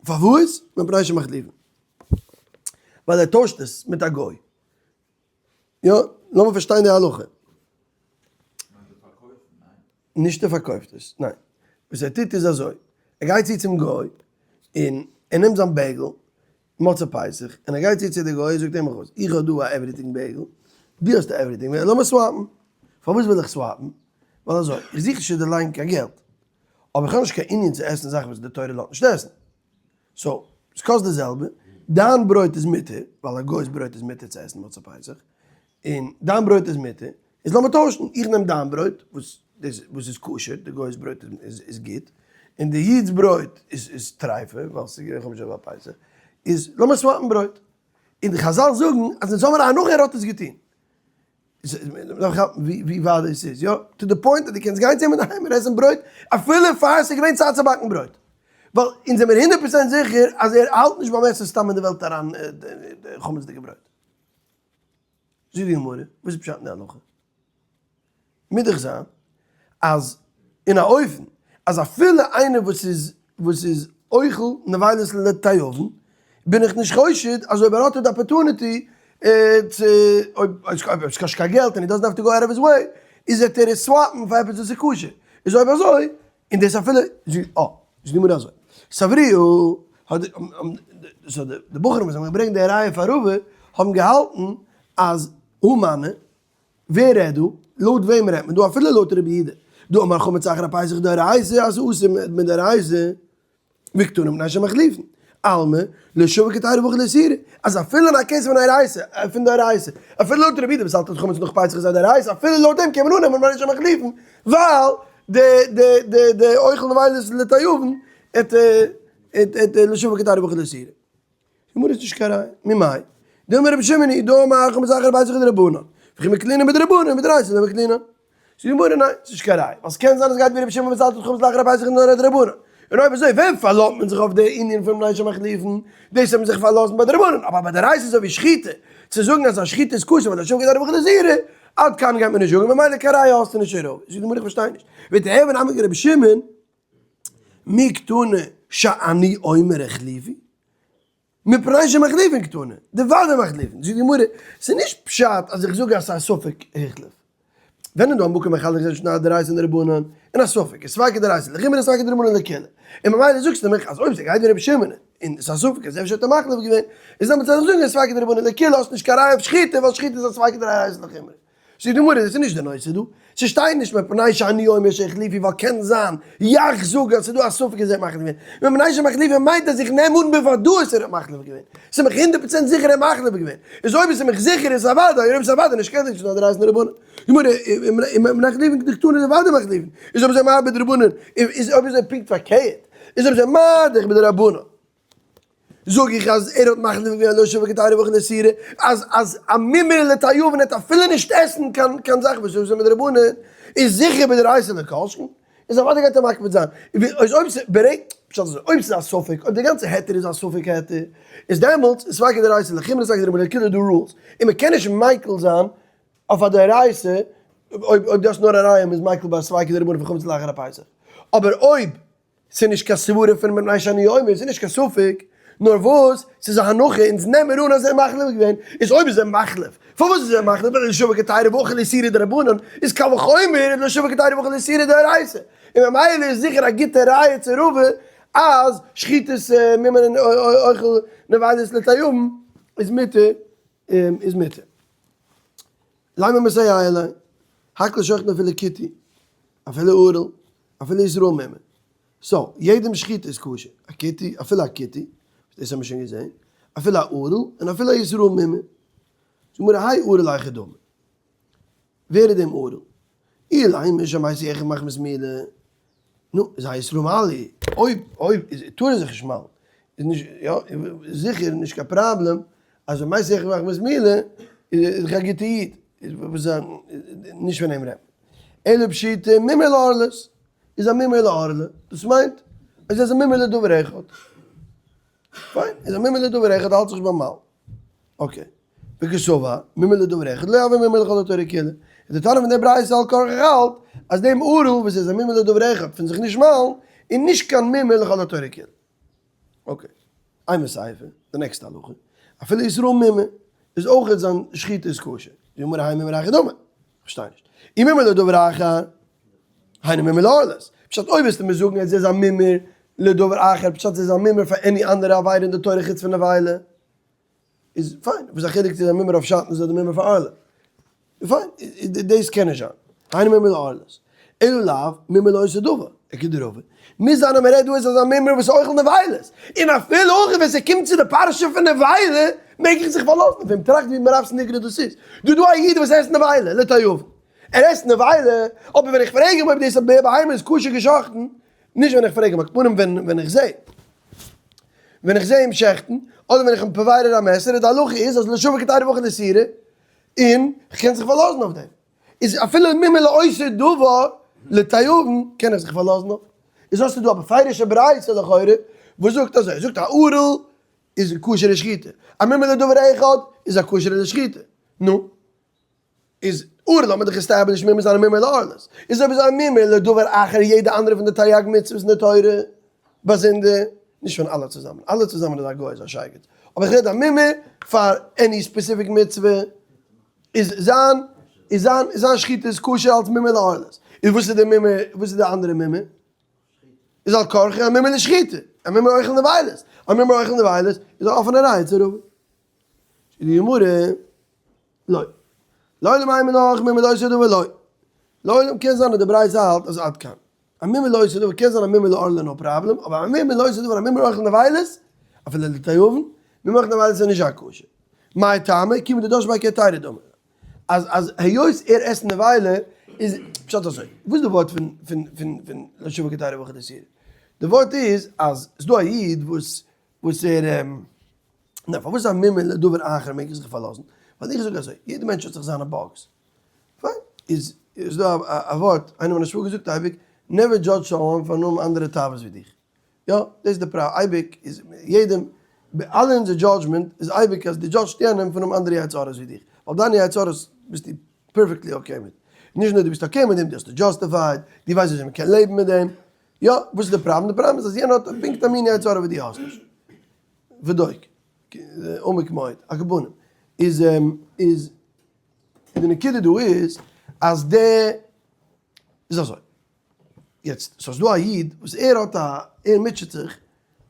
פארוואס? מפני שמחליפין. ווייל ער טוישט עס מיט א גוי. יא, לאמיר פארשטיין די הלכה. נישט ער פארקויפט עס, ניין. וואס ער טוט איז אזוי, ער גייט צו צום גוי, און ער נעמט זיין bagel, מוצאי פסח, און ער גייט צו צו די גוי און זאגט אים ארויס, איך האב דא א everything bagel, דו האסט א everything bagel, לאמיר swap ן. פארוואס וויל איך swap ן? ווייל אזוי, איך זוך נישט צו דערלייגן קיין געלט, אבער איך האב נישט קיין ענין צו עסן זאכן וואס די תורה לאזט נישט עסן. so, עס קאסט די זעלבע, דיין ברויט איז מותר, ווייל א גוי'ס ברויט איז מותר צו עסן מוצאי פסח, און דיין ברויט איז מותר, איז לאמיר טוישן, איך נעם דיין ברויט, וואס דאס וואס איז כשר, די גוי'ס ברויט איז איז גוט, און די איד'ס ברויט איז איז טרייפה, ווייל ס'איז געווען חמץ ביי פסח, איז לאמיר swap ן ברויט. און די חזל זאגן אז אונז האמיר א הנחה ער האט עס געטון. מ'דארף כאפן ווי ווייט דאס איז, יא, to the point אז דו קענסט גיין צו אים אינדערהיים און עסן ברויט אפילו פאר ס'איז געווען צייט צו באקן ברויט, ווייל אונז זעמיר 100% זיכער אז ער האלט נישט ביים עסן סתם אין די וועלט אריין חמצ'דיגע ברויט. זאגט די גמרא, וואס איז פשט אין די הלכה? מוז דאך זיין אז אין א אופן אז אפילו איינער וואס איז וואס איז אוכל נבילות לתיאבון בין איך נישט חושד אז אויב ער האט די opportunity צו אויב עס קאסט קיין געלט און he doesn't have to go out of his way איז וועט ער עס swap ן פאר עפעס וואס איז כשר איז אויב אזוי און דאס אפילו אה איז די גמרא אזוי סברוה האט די בחורים וואס האבן געברענגט די ראיה פאר רבא האבן געהאלטן אז הא מני ווער רעדט דא? לויט וועם רעדט מען דא? אפילו לויט רבי יהודה דאמר חמץ אחר הפסח דאורייתא אז אסור מדאורייתא וקתני מפני שמחליפין אלמא לשווק היתירא והכי לאיסורא אז אפילו אין א case פון אורייתא פון דאורייתא אפילו לויט רבי יהודה וואס האלט אז חמץ נאך פסח איז א דאורייתא אפילו לויט דעם קען מען אננעמען מפני שמחליפין ווייל די די די די אוכל נבילות לתיאבון את את לשווק היתירא והכי לאיסורא. גמרא איז נישט קיין ראיה. ממאי? דאמר רבי שמעון אי דאמר חמץ אחר פסח דרבנן. וכי מקלינן בדרבנן מדאורייתא לא מקלינן. זאגט די גמרא ניין, ס'איז נישט קיין ראיה. ווייל ס'קען זיין אז ס'גייט ווי רבי שמעון וואס האלט אז חמץ לאחר פסח איז נאר א דרבנן. און אויב אזוי ווען פארלאזט מען זיך אויף די ענין פון מפני שמחליפין? דאס האט מען זיך פארלאזן ביי דרבנן. אבער ביי דאורייתא אזוי ווי שחיטה, צו זאגן אז א שחיטה איז כשר ווייל לשווק היתירא והכי לאיסורא, עד כאן גייט מען נישט זאגן, ממילא קיין ראיה האסטו נישט אויף רבא. זאגט די גמרא איך פארשטיי נישט. ותיהוי נמי כרבי שמעון מי קתני שאני אומר החליפו? מפני שמחליפין קתני, דודאי מחליפין, זאגט די גמרא, ס'איז נישט פשט אז איך זאג אז ס'איז א ספק החליף. ווען איז דא א מקום מחלק זיין צווישן א דאורייתא און דרבנן, און א ספק, איז ספיקא דאורייתא לחומרא און ספיקא דרבנן לקולא. און ממילא זאגסטו מיך אז אויב ס'גייט ווי רבי שמעון, און ס'איז א ספק אז אפשר האט ער מחליף געווען, איז דעמאלטס זאל איך זאגן אז ספיקא דרבנן לקולא האסט נישט קיין ראיה אויף שחיטה ווייל שחיטה איז א ספיקא דאורייתא לחומרא. זאגט די גמרא, דאס איז נישט די נושא דא, ס'שטייט נישט מפני שאני אומר שהחליפו ווייל קען זיין יאך זאג אז ס'איז דא א ספק אז ער האט מחליף געווען, מפני שמחליפין מיינט אז איך נעם אן בוודאות ער האט מחליף געווען, ס'איז מיך הונדערט פראצענט זיכער ער האט מחליף געווען, איז אויב עס איז מיך זיכער איז עס אוודאי, און אויב עס איז אוודאי נישט קען זיך נישט נאר דאורייתא דרבנן. גמרא, מחליפין דקתני דודאי מחליפין, איז אויב אזוי מה בדרבנן, איז אויב אזוי פונקט פארקערט, איז אויב אזוי מה דאך בדרבנן. זאג איך אז ער האט מחליט געווען לא שווה כתירא וכי לסירא, אז אז א מומר לתיאבון וועט אפילו נישט עסן קיין קיין זאך וואס איז מדרבנן, איז זיכער בדאורייתא לא כל שכן, איז אוודאי גייט ער מקפיד זיין, איז אויב ס'איז ברענגט, פשט אזוי, אויב ס'איז א ספק, אויב די גאנצע היתר איז א ספק היתר, איז דעמאלטס איז ספיקא דאורייתא לחומרא ספיקא דרבנן לקולא די rules, און מ'קען נישט מיקל זיין. אויף א דאורייתא, אויב אויב דו האסט נאר א ראיה מ'איז מיקל ביי ספיקא דרבנן פון חמץ לאחר הפסח, אבער אויב ס'איז נישט קיין סברה פון מפני שאני אומר, ס'איז נישט קיין ספק, נאר וואס, ס'איז א הנחה, אונז נעמען אן אז ער איז מחליף געווען, איז אויב איז ער מחליף, פארוואס איז ער מחליף, ווייל לשובע כתירא ואכיל איסורא דרבנן, איז קל וחומר לשובע כתירא ואכיל איסורא דאורייתא, און ממילא איז זיכער א גוטע ראיה צו רבא אז שחיטת מומין און אוכל נבילות לתיאבון איז מותר, איז מותר. לימא מסייע ליה, הכל שוחטין אפילו כותי, אפילו ערל, אפילו ישראל מומר. so, יעדעם שחיטה איז כשר, א כותי, אפילו א כותי, דאס האבן מיר שוין געזען, אפילו א ערל, און אפילו א ישראל מומר. זאגט גמרא, האי ערל היכי דמי. ווער איז דעם ערל? אילימא שמת אחד מחמת מילה. נו, איז א ישראל מל. אויב, אויב, איז, טאר ער זיך נישט מל'ן. איז נישט, יא, זיכער נישט קיין פראבלעם אז ווען מת אחד מחמת מילה, איז דאך א גוטע איד. איז וואס איז נישט פון אים רעדט מען. אלא פשיטא מומר לערלות. איז א מומר לערלה. דאס מיינט אז ער איז א מומר לדבר אחד. פיין, איז א מומר לדבר אחד האלט זיך ביים מל'ן. okay. וקסבר, מומר לדבר אחד, לא הוי מומר לכל התורה כולה. און די תנא פון די ברייתא על כרחך האלט אז דעם ערל וואס איז א מומר לדבר אחד פון זיך נישט מל'ן איז נישט קיין מומר לכל התורה כולה. okay. אימא סיפא, די נעקסטע הלכה. אפילו ישראל מומר איז אויך זיין שחיטה איז כשר. די גמרא האי מומר היכי דמי. כ'פארשטיי נישט. אי מומר לדבר אחר, היינו מומר לערלות. פשט אויב וועסטו מיר זאגן אז ער איז א מומר לדבר אחר, פשט ער איז א מומר פאר any אנדערע עבירה אין די תורה חוץ פון נבילה. איז פיין, וואס איז א חילוק צו איז א מומר אויף שעטנז אדער מומר פאר ערלה? פיין, דאס קען נישט זיין. היינו מומר לערלות. אלא לאו מומר לאותו דבר, לכדרבא. מוז זיין אז מען רעדט דא איז אזא מומר וואס אוכל נבילות. און אפילו אויך ווען ס'קומט צו די פרשה פון נבילה, מעג איך זיך פארלאזן אויף אים. טראכט ווי מרב סניגרא דאס איז. דא דא א איד וואס עסט נבילה, לתיאבון. ער עסט נבילה, אבער ווען איך פרעג אים אויב דאס בהמה איז כשר געשאכטן, נישט ווען איך פרעג אים, על כל פנים ווען איך זע. ווען איך זע אים שעכטן, אדער ווען איך בין פוברר א מעסער, די הלכה איז אז לא שווה קדירה וכי לסירה, און כ'קען זיך פארלאזן אויף דעם. איז אפילו מומר לאותו דבר לתיאבון קען איך זיך פארלאזן אויף. איז האסטו דא א בפירוש'ע ברייתא לכאורה וואס זאגט אזוי, זאגט א ערל איז כשר'ע שחיטה, א מומר לדבר אחד איז א כשר'ע שחיטה. נו. איז ערל האט מען דאך עסטעבלישט מומר זיין א מומר לערלות, איז אויב איז א מומר לדבר אחר יעדע אנדערע פון די תריג מצוות אין די תורה באזונדער, נישט פון אלע צוזאמען, אלע צוזאמען איז א גוי איז א שייגעץ, אבער איך רעד א מומר פאר any specific מצוה, איז זיין איז זיין איז זיין שחיטה איז כשר אלס מומר לערלות, איז וואס איז די מומר וואס איז די אנדערע מומר? איז על כרחו א מומר לשחיטה, א מומר אוכל נבילות, א מומר אוכל נבילות איז א אפענע ראיה צו רבא. די גמרא. לא. לעולם אימא לך מומר לאותו דבר לא. לעולם קען זיין אז די ברייתא האלט אז עד כאן. א מומר לאותו דבר קען זיין א מומר לערלה no problem, אבער א מומר לאותו דבר א מומר אוכל נבילות, אפילו לתיאבון, מומר אוכל נבילות איז נישט א קשיא. מאי טעמא? כיוון דדש ביה כהיתרא דמי. אז אז היות ער עסט נבילה איז פשט אזוי. וואס איז די ווארט פון פון פון פון לא שווה כהיתרא וכי דאסירא? די ווארט איז אז ס'דא א איד וואס וואס ער נאר פארוואס א מומר לדבר אחר מעג איך זיך פארלאזן? ווייל איך זאג אזוי, יעדער מענטש האט זיך זיינע bugs. פיין, איז איז דא א ווארט, איינער מיינע שוואגער זאגט אייביג, never judge someone פארן האבן אנדערע תאוות ווי דיך. יא, דאס איז די פרא, אייביג איז יעדעם, אלע אונזער judgment איז אייביג אז דו judge סט יענעם פון האבן אנדערע יצר הרע'ס ווי דיך. ווייל דיינע יצר הרע'ס ביסטו perfectly okay מיט. נישט נאר דו ביסט okay מיט דעם, דו האסט עס justified, דו ווייסט וויאזוי מ'קען לעבן מיט דעם. יא, וואס איז די פראבלעם? די פראבלעם איז אז יענער האט פונקט א מין יצר הרע ווי דו האסט נישט. ודוק. עמוק מאוד. על כל פנים. איז איז די נקודה דא איז אז די איז אזוי. יעצט סאיז דא א איד וואס ער האט א ער מוטשעט זיך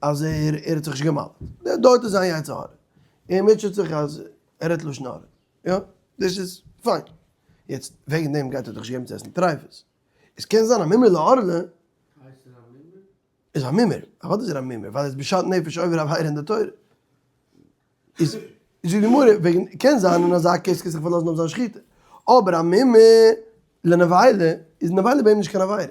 אז ער ער האט זיך נישט געמל'ט. דארט איז זיין יצר הרע. ער מוטשעט זיך אז ער רעדט לשון הרע. יא. דאס איז פיין. יעצט וועגן דעם גייט ער דאך נישט געבן צו עסן טרייפות. עס קען זיין א מומר לערלה. הייסט ער א מומר? איז א מומר, אוודאי איז ער א מומר, ווייל ער איז בשאט נפש עובר עבירה אין די תורה. איז זאגט די גמרא, וועגן, קען זיין אין אזא case קען זיך פארלאזן אויף זיין שחיטה, אבער א מומר לנבילה, איז נבילה ביי אים נישט קיין עבירה.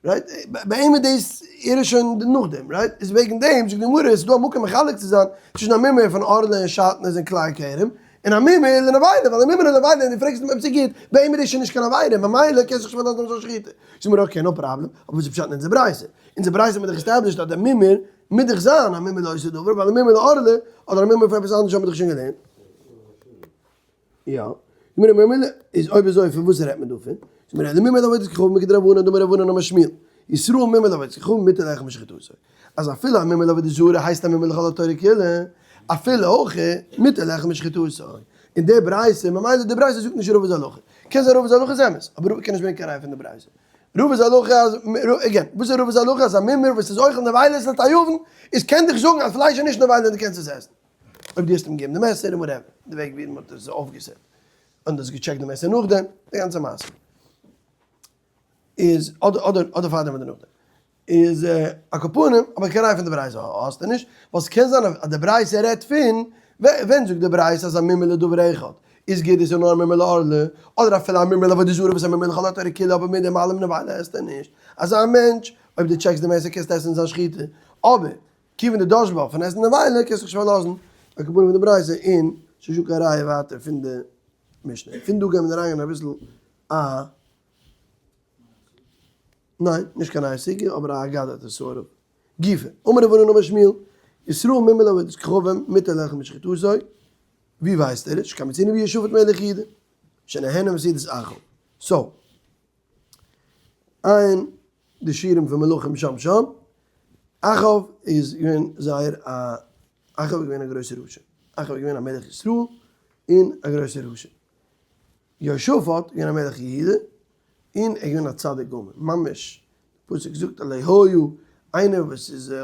right? ביי אים איז דאס, ער איז שוין נאכדעם, right? איז וועגן דעם זאגט די גמרא, עס איז דא א מקום מחלק צו זיין צווישן א מומר פון ערלה און שעטנז און כלאי כרם, און א מומר לנבילה, ווייל א מומר לנבילה ווען דו פרעגסט אים אויב ס'איז גוט, ביי אים איז דאס שוין נישט קיין עבירה, ממילא קענסט זיך נישט פארלאזן אויף זיין שחיטה. זאגט מיר okay, no problem, אבער וואס איז פשט אין אונזער ברייתא? אונזער ברייתא האט מען דאך עסטעבלישט אז דער מומר מוז דאך זיין א מומר לאותו דבר, ווייל א מומר לערלה אדער א מומר פאר עפעס אנדערש האבן מיר דאך שוין געלערנט. יא. גמרא ממילא איז אויב אזוי פון וואס רעדט מען דא פון? זאגט מיר מומר לעבודת כוכבים כדרבנן דאמר רב הונא אמר שמואל ישראל מומר לעבודת כוכבים מותר לאכול משחיטתו אז אפילו א מומר לעבודה זרה הייסט א מומר לכל התורה כולה אפילו הכי מותר לאכול משחיטתו און די ברייתא ממילא די ברייתא זאגט נישט רבא'ס הלכה קען זיין רבא'ס הלכה איז אמת אבער רבא קען נישט ברענגען קיין ראיה פון די ברייתא רבא'ס הלכה אז again וואס איז רבא'ס הלכה אז א מומר וואס איז אוכל נבילות לתיאבון איז קען דיך זאגן אז פלייש איז נישט נבילה און דו קענסט עס עסן. אויב דו האסט אים געגעבן די מעסער און whatever, די וועג ווי מ'האט עס אויפגעסעט, און דו האסט געטשעקט די מעסער נאכדעם, די גאנצע מעשה איז אדער אדער אדער פארדעם אדער נאכדעם, איז על כל פנים, אבער קיין ראיה פון די ברייתא האסטו נישט, ווייל ס'קען זיין אז די ברייתא רעדט פון, ווען זאגט די ברייתא אז א מומר לדבר אחד איז גוט איז ער נאר א מומר לערלה, אדער אפילו א מומר לעבודה זרה וואס איז א מומר לכל התורה כולה אבער מיט דעם אלעם נבילה עסט ער נישט, אזא מענטש אויב דו טשעקסט די מעסער קענסטו עסן זיין שחיטה, אבער כיוון דדש בה פון עסן נבילה קענסט זיך נישט פארלאזן על כל פנים פון די ברייתא און ס'איז נישטא קיין ראיה ווייטער פון די משנה. פון דא גייען מיר אריינגיין אביסל א ניין נישט קיין נייע סוגיא אבער א אגדתא סארט אוו גופא. אמר רב הונא אמר שמואל ישראל מומר לעבודת כוכבים מותר לאכול משחיטתו ווי ווייסט ער עס? שכן מצינו ביהושפט מלך יהודה שנהנה מסעודת אחאב. so. עיין די שיעורים פון מלכים שם שם, אחאב איז געווען זייער א, אחאב איז געווען א גרויסער רשע, אחאב איז געווען א מלך ישראל און א גרויסער רשע, יהושפט איז געווען א מלך יהודה און ער איז געווען א צדיק גמור, ממש, די פסוק זאגט לא היה, איינער וואס איז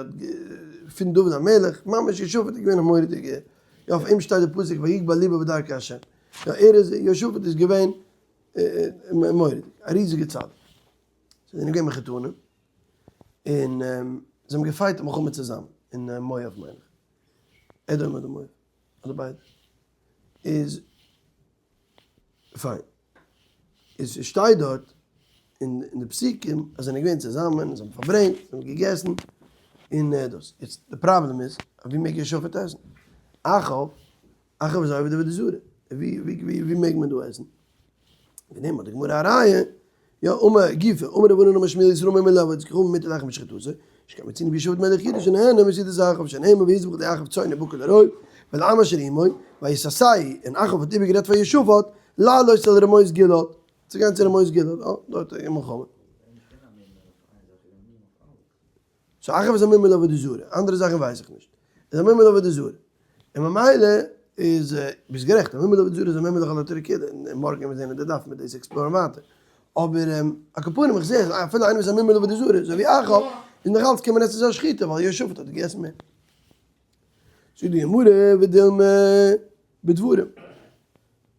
פון דוד המלך, ממש יהושפט איז געווען א מורא'דיגע, יא אויף אים שטייט די פסוק ויגבה לבו בדרכי ה', יא ער איז, יהושפט איז געווען מורא'דיג, א ריזיגע צדיק. זיי זענען געווען מחותנים, און זיי האבן געפייט א מלחמה צוזאמען, אין מואב מיין איך, אדום אדער מואב, אדער ביידע, איז פיין, איז ס'שטייט דארט אין די פסוקים אז זיי זענען געווען צוזאמען, און זיי האבן פארברענגט, זיי האבן געגעסן, און דאס, יעצט די פראבלעם איז, ווי מעג יהושפט עסן? אחאב אחאב איז א עובד עבודה זרה, ווי ווי ווי מעג מען דא עסן? וועגן דעם האט די גמרא א ראיה, יא אמר גופא, אמר רב הונא אמר שמואל ישראל מומר לעבודת כוכבים מותר לאכול משחיטתו, שכן מצינו ביהושפט מלך יהודה שנהנה מסעודת אחאב שנאמר ויזבח לאחאב צאן ובקר לרוב ולעם אשר עמו ויתסהו, און אחאב האט איבערגערעדט פאר יהושפט לעלות אל רמות גלעד, צו גיין צו רמות גלעד, אה, דארט איז מלחמה. so אחאב איז א מומר לעבודה זרה, אנדערע זאכן ווייס איך נישט, איז א מומר לעבודה זרה, און ממילא איז, ביסט גערעכט, א מומר לעבודה זרה איז א מומר לכל התורה כולה, און מארגן וועט מען זען אין די דף מיט דאס explore ן ווייטער, אבער על כל פנים איך זע אז אפילו איינער וואס איז א מומר לעבודה זרה, אזוי ווי אחאב, איז נאך אלץ קען מען עסן זיין שחיטה ווייל יהושפט האט געגעסן מער. זאגט די גמרא ודילמא בדברים.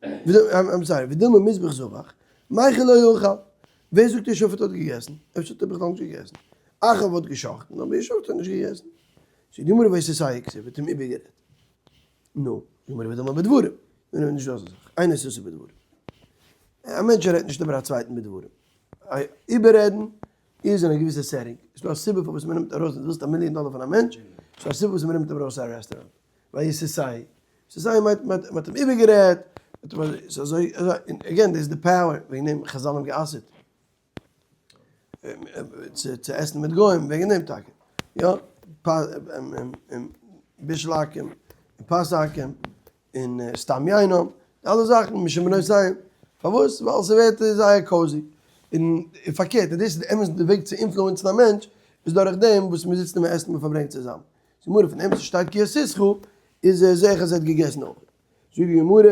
I'm sorry, ודילמא מזבח זבח, מהיכא לא אכל? ווער זאגט יהושפט האט געגעסן? אפשר האט ער בכלל נישט געגעסן. אחאב האט גע'שחט'ן אבער יהושפט האט נישט געגעסן. זאגט די גמרא ויתסהו כתיב האט אים איבערגערעדט. נו, זאגט די גמרא ודילמא בדברים. נו, נישט דא אזא זאך. אינו סותר בדברים. א מענטש רעדט נישט איבער א צווייטן בדברים. איבעררעדן איז אין א געוויסע setting. ס'איז דא א סיבה פארוואס מ'נעמט ארויס, דו ווילסט א מיליאן דאלער פון א מענטש, ס'איז דא א סיבה פארוואס מ'נעמט אים ארויס א רעסטוראנט. ויתסהו. ס'איז מ'האט מ'האט אים איבערגערעדט, ס'איז אזוי אזוי, און again דאס איז די power, וועגן דעם חזל האבן גע'אסר'ט צו עסן מיט גוים, וועגן דעם טאקע, יא, בישול עכו"ם, און פת עכו"ם, און סתם יינם, די אלע זאכן משום בנותיהם, פארוואס? ווייל ס'ווערט זייער cozy, און פארקערט, און דאס איז די אמת'דיגע וועג צו influence ן א מענטש, איז דורך דעם וואס מ'זיצט און מ'עסט און מ'פארברענגט צוזאמען. די גמרא פון דעם וואס שטייט כי יסיתך איז זעה איך אז ער האט געגעסן אויך. זאגט די גמרא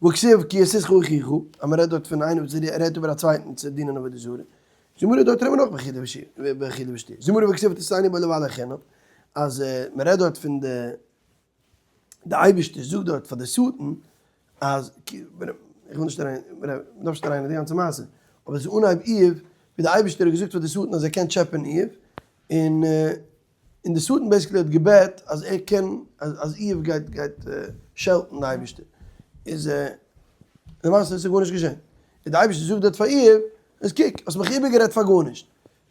והכתיב כי יסיתך אחיך, אז מען רעדט דארט פון איינער וואס רעדט איבער א צווייטן צו דינען עבודה זרה. זאגט די גמרא דארט רעדט מען אויך באכילה ושתיה. זאגט די גמרא והכתיב ותשאני בו לבעלי חינם, אז מען רעדט דארט פון די די אייבערשטער זאגט דארט פאר די שטן אז איך וויל נישט אריין מ'דארף נישט אריין אין די גאנצע מעשה, אבער עס איז אנהייב איוב ווי די אייבערשטער האט געזאגט פאר די שטן אז ער קען טשעפען איוב, און און די שטן basically האט געבעט אז ער קען אז איוב גייט גייט שעלטן די אייבערשטער, איז למעשה איז גארנישט געשען, און די אייבערשטער זאגט דארט פאר איוב אז קוק האסט מיך איבערגערעדט פאר גארנישט,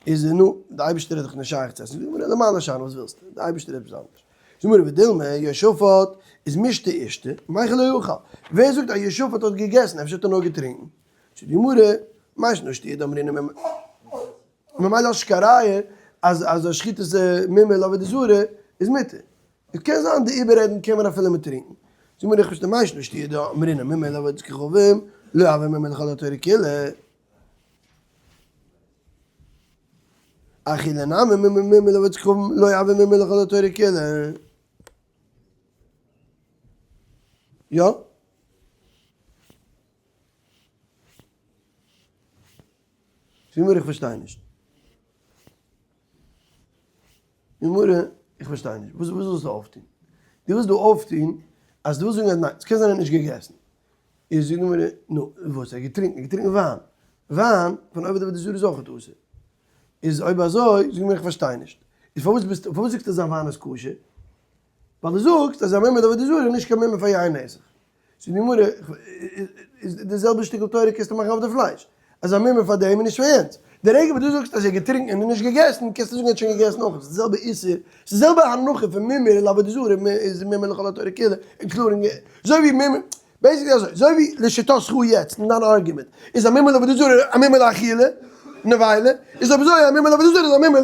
איז נו, די אייבערשטער איז דאך נישט שייך צו עסן, זאגט די גמרא למעלה שאני וואס ווילסטו, די אייבערשטער איז עפעס אנדערש, זאגט די גמרא ודילמא יהושפט איז מישתא אישתי, מהיכא לא אכל, ווער זאגט אז יהושפט האט געגעסן, אפשר האט ער נאר געטרינקן, זאגט די גמרא, מאי שנא שתיה דאמרינן ממילא האסט נישט קיין ראיה אז אז שחיטת מומר לעבודה זרה איז מותר, עס קען זיין די איבעררעדן קען מען אפילו מיט טרינקן. זאג מיר איך פארשטיי מאי שנא שתיה דאמרינן מומר לעבודת כוכבים לא הוי מומר לכל התורה כולה. אכילה נמי מומר לעבודת כוכבים לא הוי מומר לכל התורה כולה. יא? זאג מיר איך פארשטיי נישט. גמרא, איך פארשטיי נישט, וואס ווילסטו אויפטון? דו ווילסט דא אויפטון אז דו ווילסט זאגן אז ניין, ס'קען זיין ער האט נישט געגעסן. איז זאגט די גמרא, נו, וואס, ער האט געטרינקען, ער האט געטרינקען וויין. וויין פון עובד עבודה זרה איז אויך אסור. איז אויב אזוי, זאג מיר איך פארשטיי נישט. איז פארוואס ביסטו, פארוואס זאגסטו אז זיין וויין איז כשר? ווייל דו זאגסט אז א מומר לעבודה זרה איז נישט קיין מומר פאר יין נסך. זאגט די גמרא, איז די זעלבע שטיקל תורה קענסטו מאכן אויף די פלייש, אז א מומר פאר דעם און נישט פאר יענץ. די רגע וואס דו זאגסט אז ער האט געטרינקען און נישט געגעסן, קענסטו זאגן ער האט שוין געגעסן אויך, ס'איז די זעלבע איסור, ס'איז די זעלבע הנחה פון מומר לעבודה זרה איז מומר לכל התורה כולה, including, אזוי ווי מומר, basically אזוי, אזוי ווי לשיטתך יעצט אין דיין ארגומענט, איז א מומר לעבודה זרה א מומר לאכילה, נבילה, איז אויב אזוי א מומר לעבודה זרה איז א מומר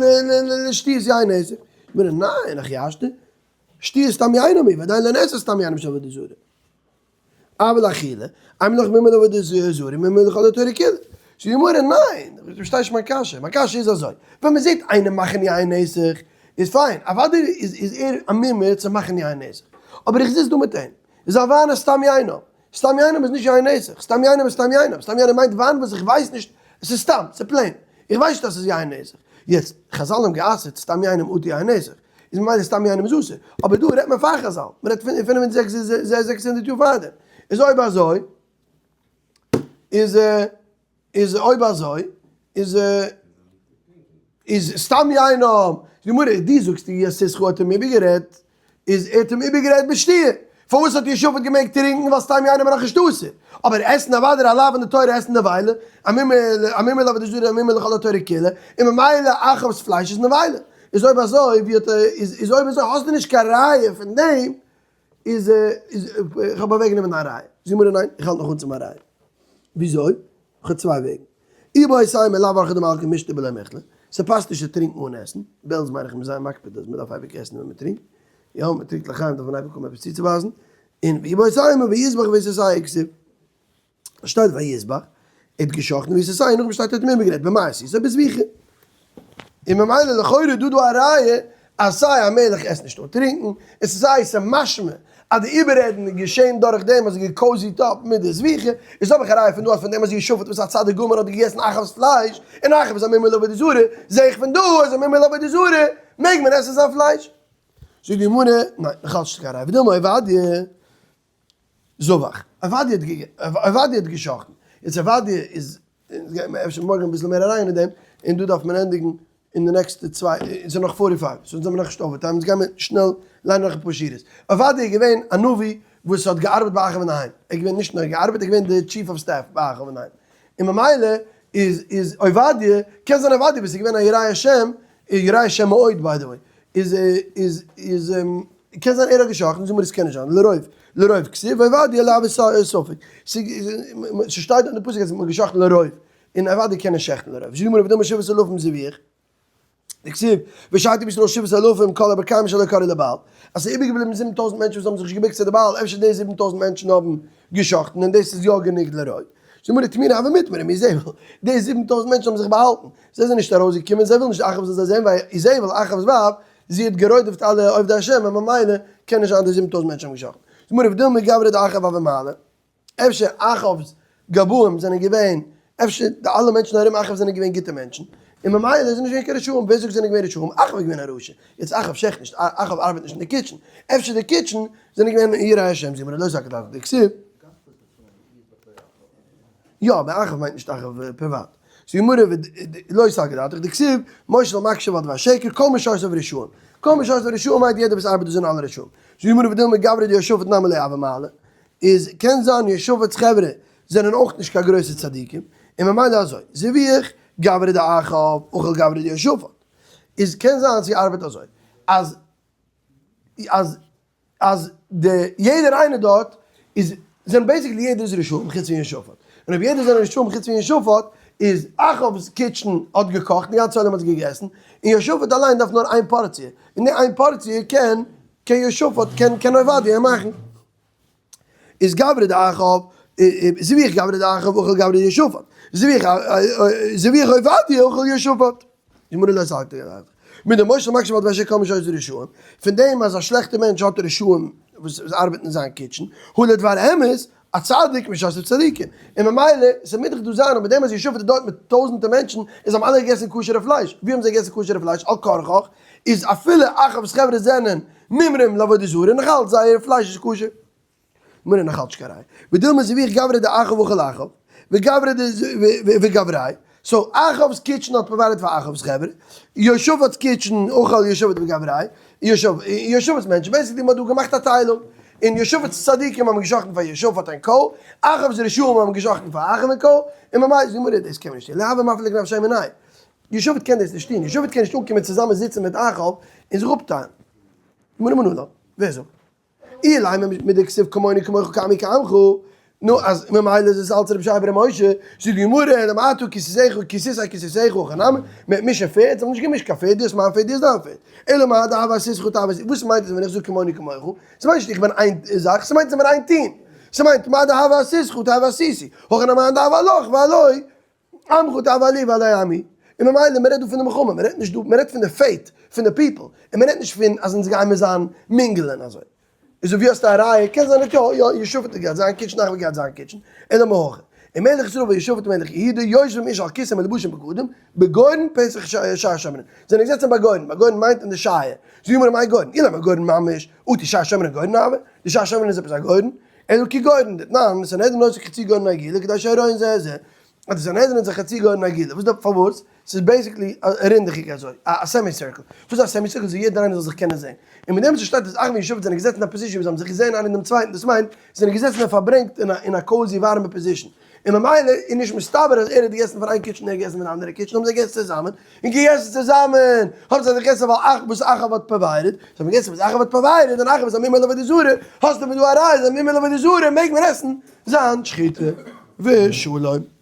לשתיית יין נסך. ניין, הכי השתא. שתיית סתם יין מי, ועדיין לא נעשה סתם יין בשביל עבודה זרה. אבל אכילה, אימא לך מומר לעבודה זרה, מומר לכל התורה כולה. זאגט די גמרא, ניין, דו פארשטייסט מיין קשיא, מיין קשיא איז אזוי, ווען מען זעט איינעם מאכן יין נסך, איז פיין, אוודאי איז ער א מומר צו מאכן יין נסך, אבער איך זיץ דא מיט אים, איז א וויין איז סתם יינם, סתם יינם איז נישט יין נסך, סתם יינם איז סתם יינם, סתם יינם מיינט וויין וואס איך ווייס נישט, עס איז סתם, עס איז plain, איך ווייס נישט אז עס איז יין נסך, יעצט, חזל האבן גע'אסר'ט סתם יינם אטו יין נסך, איז ממילא סתם יינם איז אסור, אבער דא רעדט מען פאר חזל, מען רעדט פון פינף און זעקס 600 יאר פארדעם, איז אויב אזוי איז איז אויב אזוי איז איז סתם יינם, די גמרא דו זאגסט יסיתך האט אים איבערגערעדט, איז ער האט אים איבערגערעדט בשתיה, פארוואס האט יהושפט געמעגט טרינקן ווייל סתם יינם איז נאכנישט אסור, אבער עסן אוודאי א לאו אין די תורה עסן נבילה, א מומר לעבודה זרה א מומר לכל התורה כולה, און ממילא אחאב'ס פלייש איז נבילה, איז אויב אזוי ווי האט ער איז אויב אזוי האסטו נישט קיין ראיה פון דעם, איז איז איך האב אוועק גענומען דיין ראיה, זאגט גמרא ניין איך האלט נאך אן צו מיין ראיה, וויאזוי? איך האב צוויי וועגן, איבעית אימא לאו אורחא דמלכא מישתא בלא מיכלא, ס'פאסט נישט צו טרינקן אן עסן, בעלז מיין איך מ'איז זייער מקפיד אז מ'דארף אייביג עסן ווען מ'טרינקט, יא מ'טרינקט לחיים דארף מען אייביג האבן עפעס צוצובייסן, און ואיבעית אימא ויזבח ויססהו כתיב. שטייט ויזבח, ער האט געשאכטן ויססהו, נאכדעם שטייט ער האט אים איבערגערעדט במעשה איז ער בזביחה. און ממילא לכאורה איז דא דא א ראיה אז סיי א מלך עסט נישט אן טרינקן, און סיי ס'משמע אז די איבעררעדן איז געשען דורך דעם אז ער האט גע cozy ט אפ מיט די זביחה, איז האב איך א ראיה פון דא אז פון דעם אז יהושפט וואס א צדיק גמור האט געגעסן אחאב'ס פלייש, און אחאב איז א מומר לעבודה זרה, זע איך פון דא אז א מומר לעבודה זרה מעג מען עסן זיין פלייש. זאגט די גמרא, ניין, נאכאלץ נישט קיין ראיה, ודילמא עובדיה. זבח. עובדיה האט עובדיה האט געשאכטן. יעצט עובדיה איז, אונז גייען מיר אפשר מארגן אביסל מער אריין אין דעם, און דא דארף מען ענדיגן אין די נעקסטע צוויי, עס איז נאך forty five, so אונז זעמיר נאכנישט over time, אונז גיימיר שנעל ליינען נאך אפאר שורות. עובדיה איז געווען א נביא וואס האט געארבעט ביי אחאב אינדערהיים. ער איז געווען נישט נאר געארבעט, ער איז געווען די chief of staff ביי אחאב אינדערהיים. און ממילא איז איז עובדיה, קען זיין עובדיה וואס איז געווען א ירא השם, ירא השם מאוד by the way, איז איז איז קען זיין ער האט געשאכטן, זאג מיר עס קען נישט זיין, לרוב לרוב כתיב עובדיה לאו ספק, ס'שטייט דארט אין די פסוק אז מ'האט געשאכטן לרוב, און עובדיה קען נישט שעכטן לרוב, זאג מיר ודילמא שבעת אלפים זביח, דכתיב ושחטו בישראל שבעת אלפים כל הברכיים אשר לא כרעו לבעל, אז ס'איז איבערגעבליבן 7000 מענטשן וואס האבן זיך נישט געבוקט צו די בעל, אפשר די 7000 מענטשן האבן געשאכטן און דאס איז יא גענוג לרוב. זאג מיר תמיר הוה מיתמר מאיזבל, די 7000 מענטשן האבן זיך באהאלטן, זיי זענען נישט ארויסגעקומען, זיי ווילן נישט אחאב זאל זיי זען, ווייל איזבל, אחאב'ס ווייב, זי האט גערודפ'ט אלע עובדי השם, און ממילא קען נישט זיין די 7000 מענטשן האבן געשאכטן. זאג מיר ודילמא גברי דאחאב הוו מעלי, אפשר אחאב'ס גבאים זענען געווען, אפשר די אלע מענטשן ארום אחאב זענען געווען גוטע מענטשן, און ממילא זענען נישט געווען קיין רשעים, ווער זאגט זענען געווען רשעים? אחאב איז געווען א רשע, יעצט אחאב שעכט נישט, אחאב ארבעט נישט אין די kitchen, אפשר די kitchen זענען געווען יראי השם, זאג מיר לא סלקא דעתך דכתיב. יא, אבער אחאב מיינט נישט אחאב פריוואט. זאגט גמרא לא סלקא דעתך דכתיב, מושל מקשיב על דבר שקר, כל משרתיו רשעים. כל משרתיו רשעים מיינט יעדער וואס ארבעט דא זענען אלע רשעים. זאגט גמרא ודילמא גברי דיהושפט נמי לא הוו מעלי. איז קען זיין יהושפט'ס חברה זענען אויך נישט קיין גרויסע צדיקים, און ממילא אזוי, זביח גברי דאחאב אכיל גברי דיהושפט. איז קען זיין ס'ארבעט אזוי אז אז אז די יעדער איינער דארט איז זענען basically יעדער איז רשעים חוץ פון יהושפט, און אויב יעדער זענען רשעים חוץ פון יהושפט איז אחאב'ס kitchen האט געקאכט און די גאנצע עולם האט געגעסן, און יהושפט אליין דארף נאר איין פארציע, און די איין פארציע קען קען יהושפט קען קען עובדיה מאכן. איז גברא דאחאב, זביח גברא דאחאב אכל גברא דיהושפט, זביח עובדיה אכל יהושפט. די גמרא לא סלקא דעתך. מיט די מושל מקשה ועוד ואשר כל משעו זו רשעים, פון דעם אז א שלעכטער מענטש האט רשעים וואס ארבעטן אין זיין kitchen, הוא לדבר אמת, א צדיק משתף צדיקים, און ממילא ס'מוז דאך דא זיין אז מיט דעם אז יהושפט איז דארט מיט טויזענטער מענטשן און זיי האבן אלע געגעסן כשר'ע פלייש, ווי האבן זיי געגעסן כשר'ע פלייש? על כרחך איז אפילו אחאב'ס חברה זענען מומרים לעבודה זרה נאך אלץ זייער פלייש איז כשר. מרא נאך אלץ שקריי. ודילמא זביח גברא דאחאב אכל אחאב, וגברא ד וגבריי, so אחאב'ס kitchen האט provided פאר אחאב'ס חברה, יהושפט'ס kitchen אכל יהושפט וגבריי, יהושפט'ס מענטשן, basically מ'האט דא געמאכט א טיילונג, און יהושפט'ס צדיקים האבן געשאכטן פאר יהושפט און co, אחאב'ס רשעים האבן געשאכטן פאר אחאב און co, און ממילא זאגט די גמרא דאס קען מען נישט טון, לא הוה מפליג נפשיה מיניה, יהושפט קען דאס נישט טון, יהושפט קען נישט אנקומען צוזאמען זיצן מיט אחאב און זיך אפטיילן. גמרא מנא לן, ווער זאגט? אילימא מדכתיב כמוני כמוך כעמי כעמך, נו אז ממילא איז עס אלץ רבי ישעי' בר' משה, זאגט די גמרא אלא מעתה כי סוסיך כי סוסי כסוסיך הכא נמי, מ'וועט מישן פערד, זיי האבן נישט געמישט קיין פערד, דו האסט מיין פערד דו האסט דיין פערד, אלא מה דהוה עשיתך תהוה עשיתי, וואס מיינט עס ווען איך זאג כמוני כמוך, ס'מיינט נישט איך בין איין זאך, ס'מיינט זיי זענען איין טיעם, ס'מיינט מה דהוה עשיתך תהוה עשיתי, הכא נמי מאן דהוה עלך ועלוי, עמך תהוה עלי ועלי עמי, און ממילא מ'רעדט דא פון די מלחמה, מ'רעדט נישט דא, מ'רעדט פון די fate פון די people, און מ'רעדט נישט פון אז אונז גיימיר זיין מינגלען אזוי. איז ווי האסטו א ראיה? קען זיין יא יא יהושפט האט געהאט זיין kitchen אחאב האט געהאט זיין kitchen, אלא מהכא. און מלך ישראל ויהושפט מלך יהודה יושבים איש על כסא מלובשים בגדים, בגורן פתח שער שומרון. זענען געזעצן ביי גורן, ביי גורן מיינט אין די שייער. זאגט די גמרא מאי גורן? אילימא גורן ממש, אטו שער שומרון גורן הוה? די שער שומרון איז עפעס א גורן? אלא כגורן דתנן, סנהדרין עושה חצי גורן עגולה כדי שיראון זה את זה, אז די סנהדרין איז א חצי גורן עגולה, וואס דארף פארוואס? ס'איז basically א רינדעכיג אזוי, א semi circle, וואס איז א semi circle? זאל יעדער איינער זאל זיך קענען זען, און מיט דעם וואס ס'שטייט אז אחאב און יהושפט זענען געזעצן אין א position ווי זיי האבן זיך געזען איינער דעם צווייטן, דאס מיינט, זיי זענען געזעצן און פארברענגט אין א cozy ווארעמע position, און ממילא איז נישט מסתבר אז ער האט געגעסן פון איין kitchen און ער האט געגעסן פון די אנדערע kitchen, האבן זיי געגעסן צוזאמען, און געגעסן צוזאמען, האבן זיי זיך געגעסן ווייל אחאב וואס אחאב האט provided, זיי האבן געגעסן וואס אחאב האט provided, און אחאב איז א מומר לעבודה זרה, האסטו פון דא א ראיה אז א מומר לעבודה זרה מעג מען עסן זיין שחיטה. ושלום.